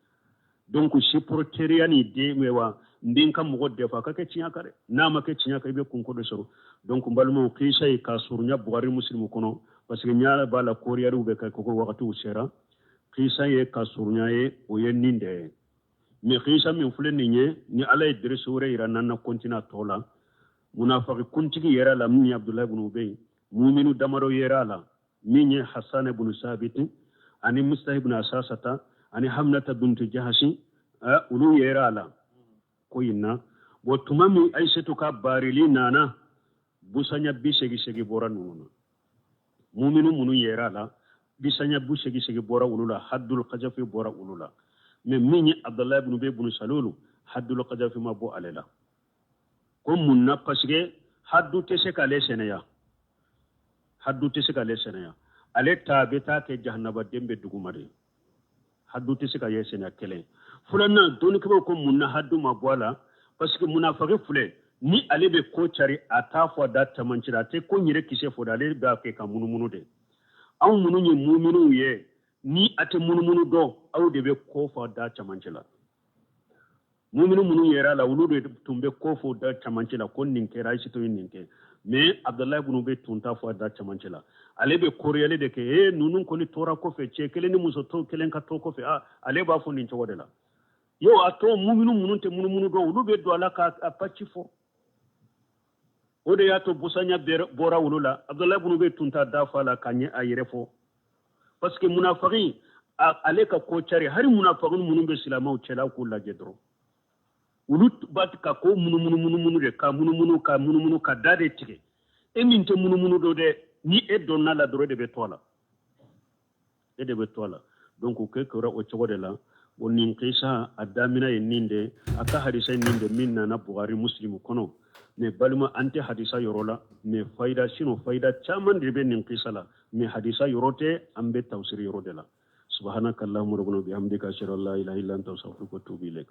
Donc supporteriya ni den wa n den ka mɔgɔ dafa ka kɛ tiɲɛ kan dɛ, n'a ma kɛ tiɲɛ kan i bɛ kunko de sɔrɔ. Donc n balimaw, kisa ye k'a surunya Bukhari Muslim kɔnɔ, parce que ɲa b'a la koriyariw bɛ kɛ ko wagatiw sera. Kisa ye ka surunya ye, o ye nin de ye. Mais kisa min filɛ nin ye, ni Ala ye deresi wɛrɛ yira n'an na continuer a tɔ la, munafaki kuntigi yɛrɛ la min ye Abdulayi ibn Ubay, muminu damadɔ yɛrɛ a la min ye Hassan ibn Sabit ani Mustah ibn Asasata ani Hamnata bintu Jahasi, olu yɛrɛ a la ko in na. Bon tuma min Aïssatou ka barili nana, busanya 88 bɔra ninnu na. Muminu minnu yɛrɛ a la, bisanya 88 bɔra olu la, haddul qajafi bɔra olu la. Mais min ye Abdulayi ibn Ubay ibn Salul, haddul qajafi ma bɔ ale la. Ko mun na? Parce que haddu tɛ se k'ale sɛnɛya, haddu tɛ se k'ale sɛnɛya, ale ta bɛ taa kɛ jahanabaden bɛ duguma de, haddu tɛ se ka ye sɛnɛya kelen. Filanan, dɔnnikɛbaaw ko mun na haddu ma bɔ a la? Parce que munafaki filɛ, Ni ale bɛ ko cari, a t'a fɔ a da camancɛ la, a tɛ ko yɛrɛ kisɛ fɔ dɛ, ale b'a kɛ ka munumunu de. Anw minnu ye muminuw ye, ni a tɛ munumunu dɔn, aw de bɛ ko fɔ a da camancɛ la. Muminu minnu yɛrɛ la, olu de tun bɛ ko fɔ da camancɛ la ko nin kɛra, Ayisatu ye nin kɛ. Mais Abdulayi ibn Ubay tun t'a fɔ a da camancɛ la, ale bɛ koriyali de kɛ. Ee, ninnu kɔni tora kɔfɛ, cɛ kelen ni muso to kelen ka to kɔfɛ. Aa, ale b'a fɔ nin cogo de la. Yo, a to muminu minnu tɛ munumunu dɔn, olu bɛ don a la ka a paci fɔ. O de y'a to busanya bɔra olu la. Abdulayi ibn Ubay tun t'a da fɔ a la ka ɲɛ a yɛrɛ fɔ, parce que munafaki, ale ka ko cari. Hali munafaki minnu bɛ silamɛw cɛla, k'u lajɛ dɔrɔn, olu b'a ka ko munumunu munumunu de, ka munumunu, ka munumunu, ka da de tigɛ. E min tɛ munumunu dɔn dɛ, ni e donna la dɔrɔn, e de bɛ to a la, e de bɛ to a la. Donc o kɛ kɛra o cogo de la. O nin kisa a damina ye nin de, a ka hadisa ye nin de min nana Buhari, Muslimu kɔnɔ. Mais balima, an tɛ hadisa yɔrɔ la, mais fayida, sinon fayida caman de bɛ nin kisa la, mais hadisa yɔrɔ tɛ, an bɛ tafsiri yɔrɔ de la. Subhanaka allahumma rabbana bihamdika, ashhadu an la ilaha illa anta, astaghfiruka wa atubu ilaik.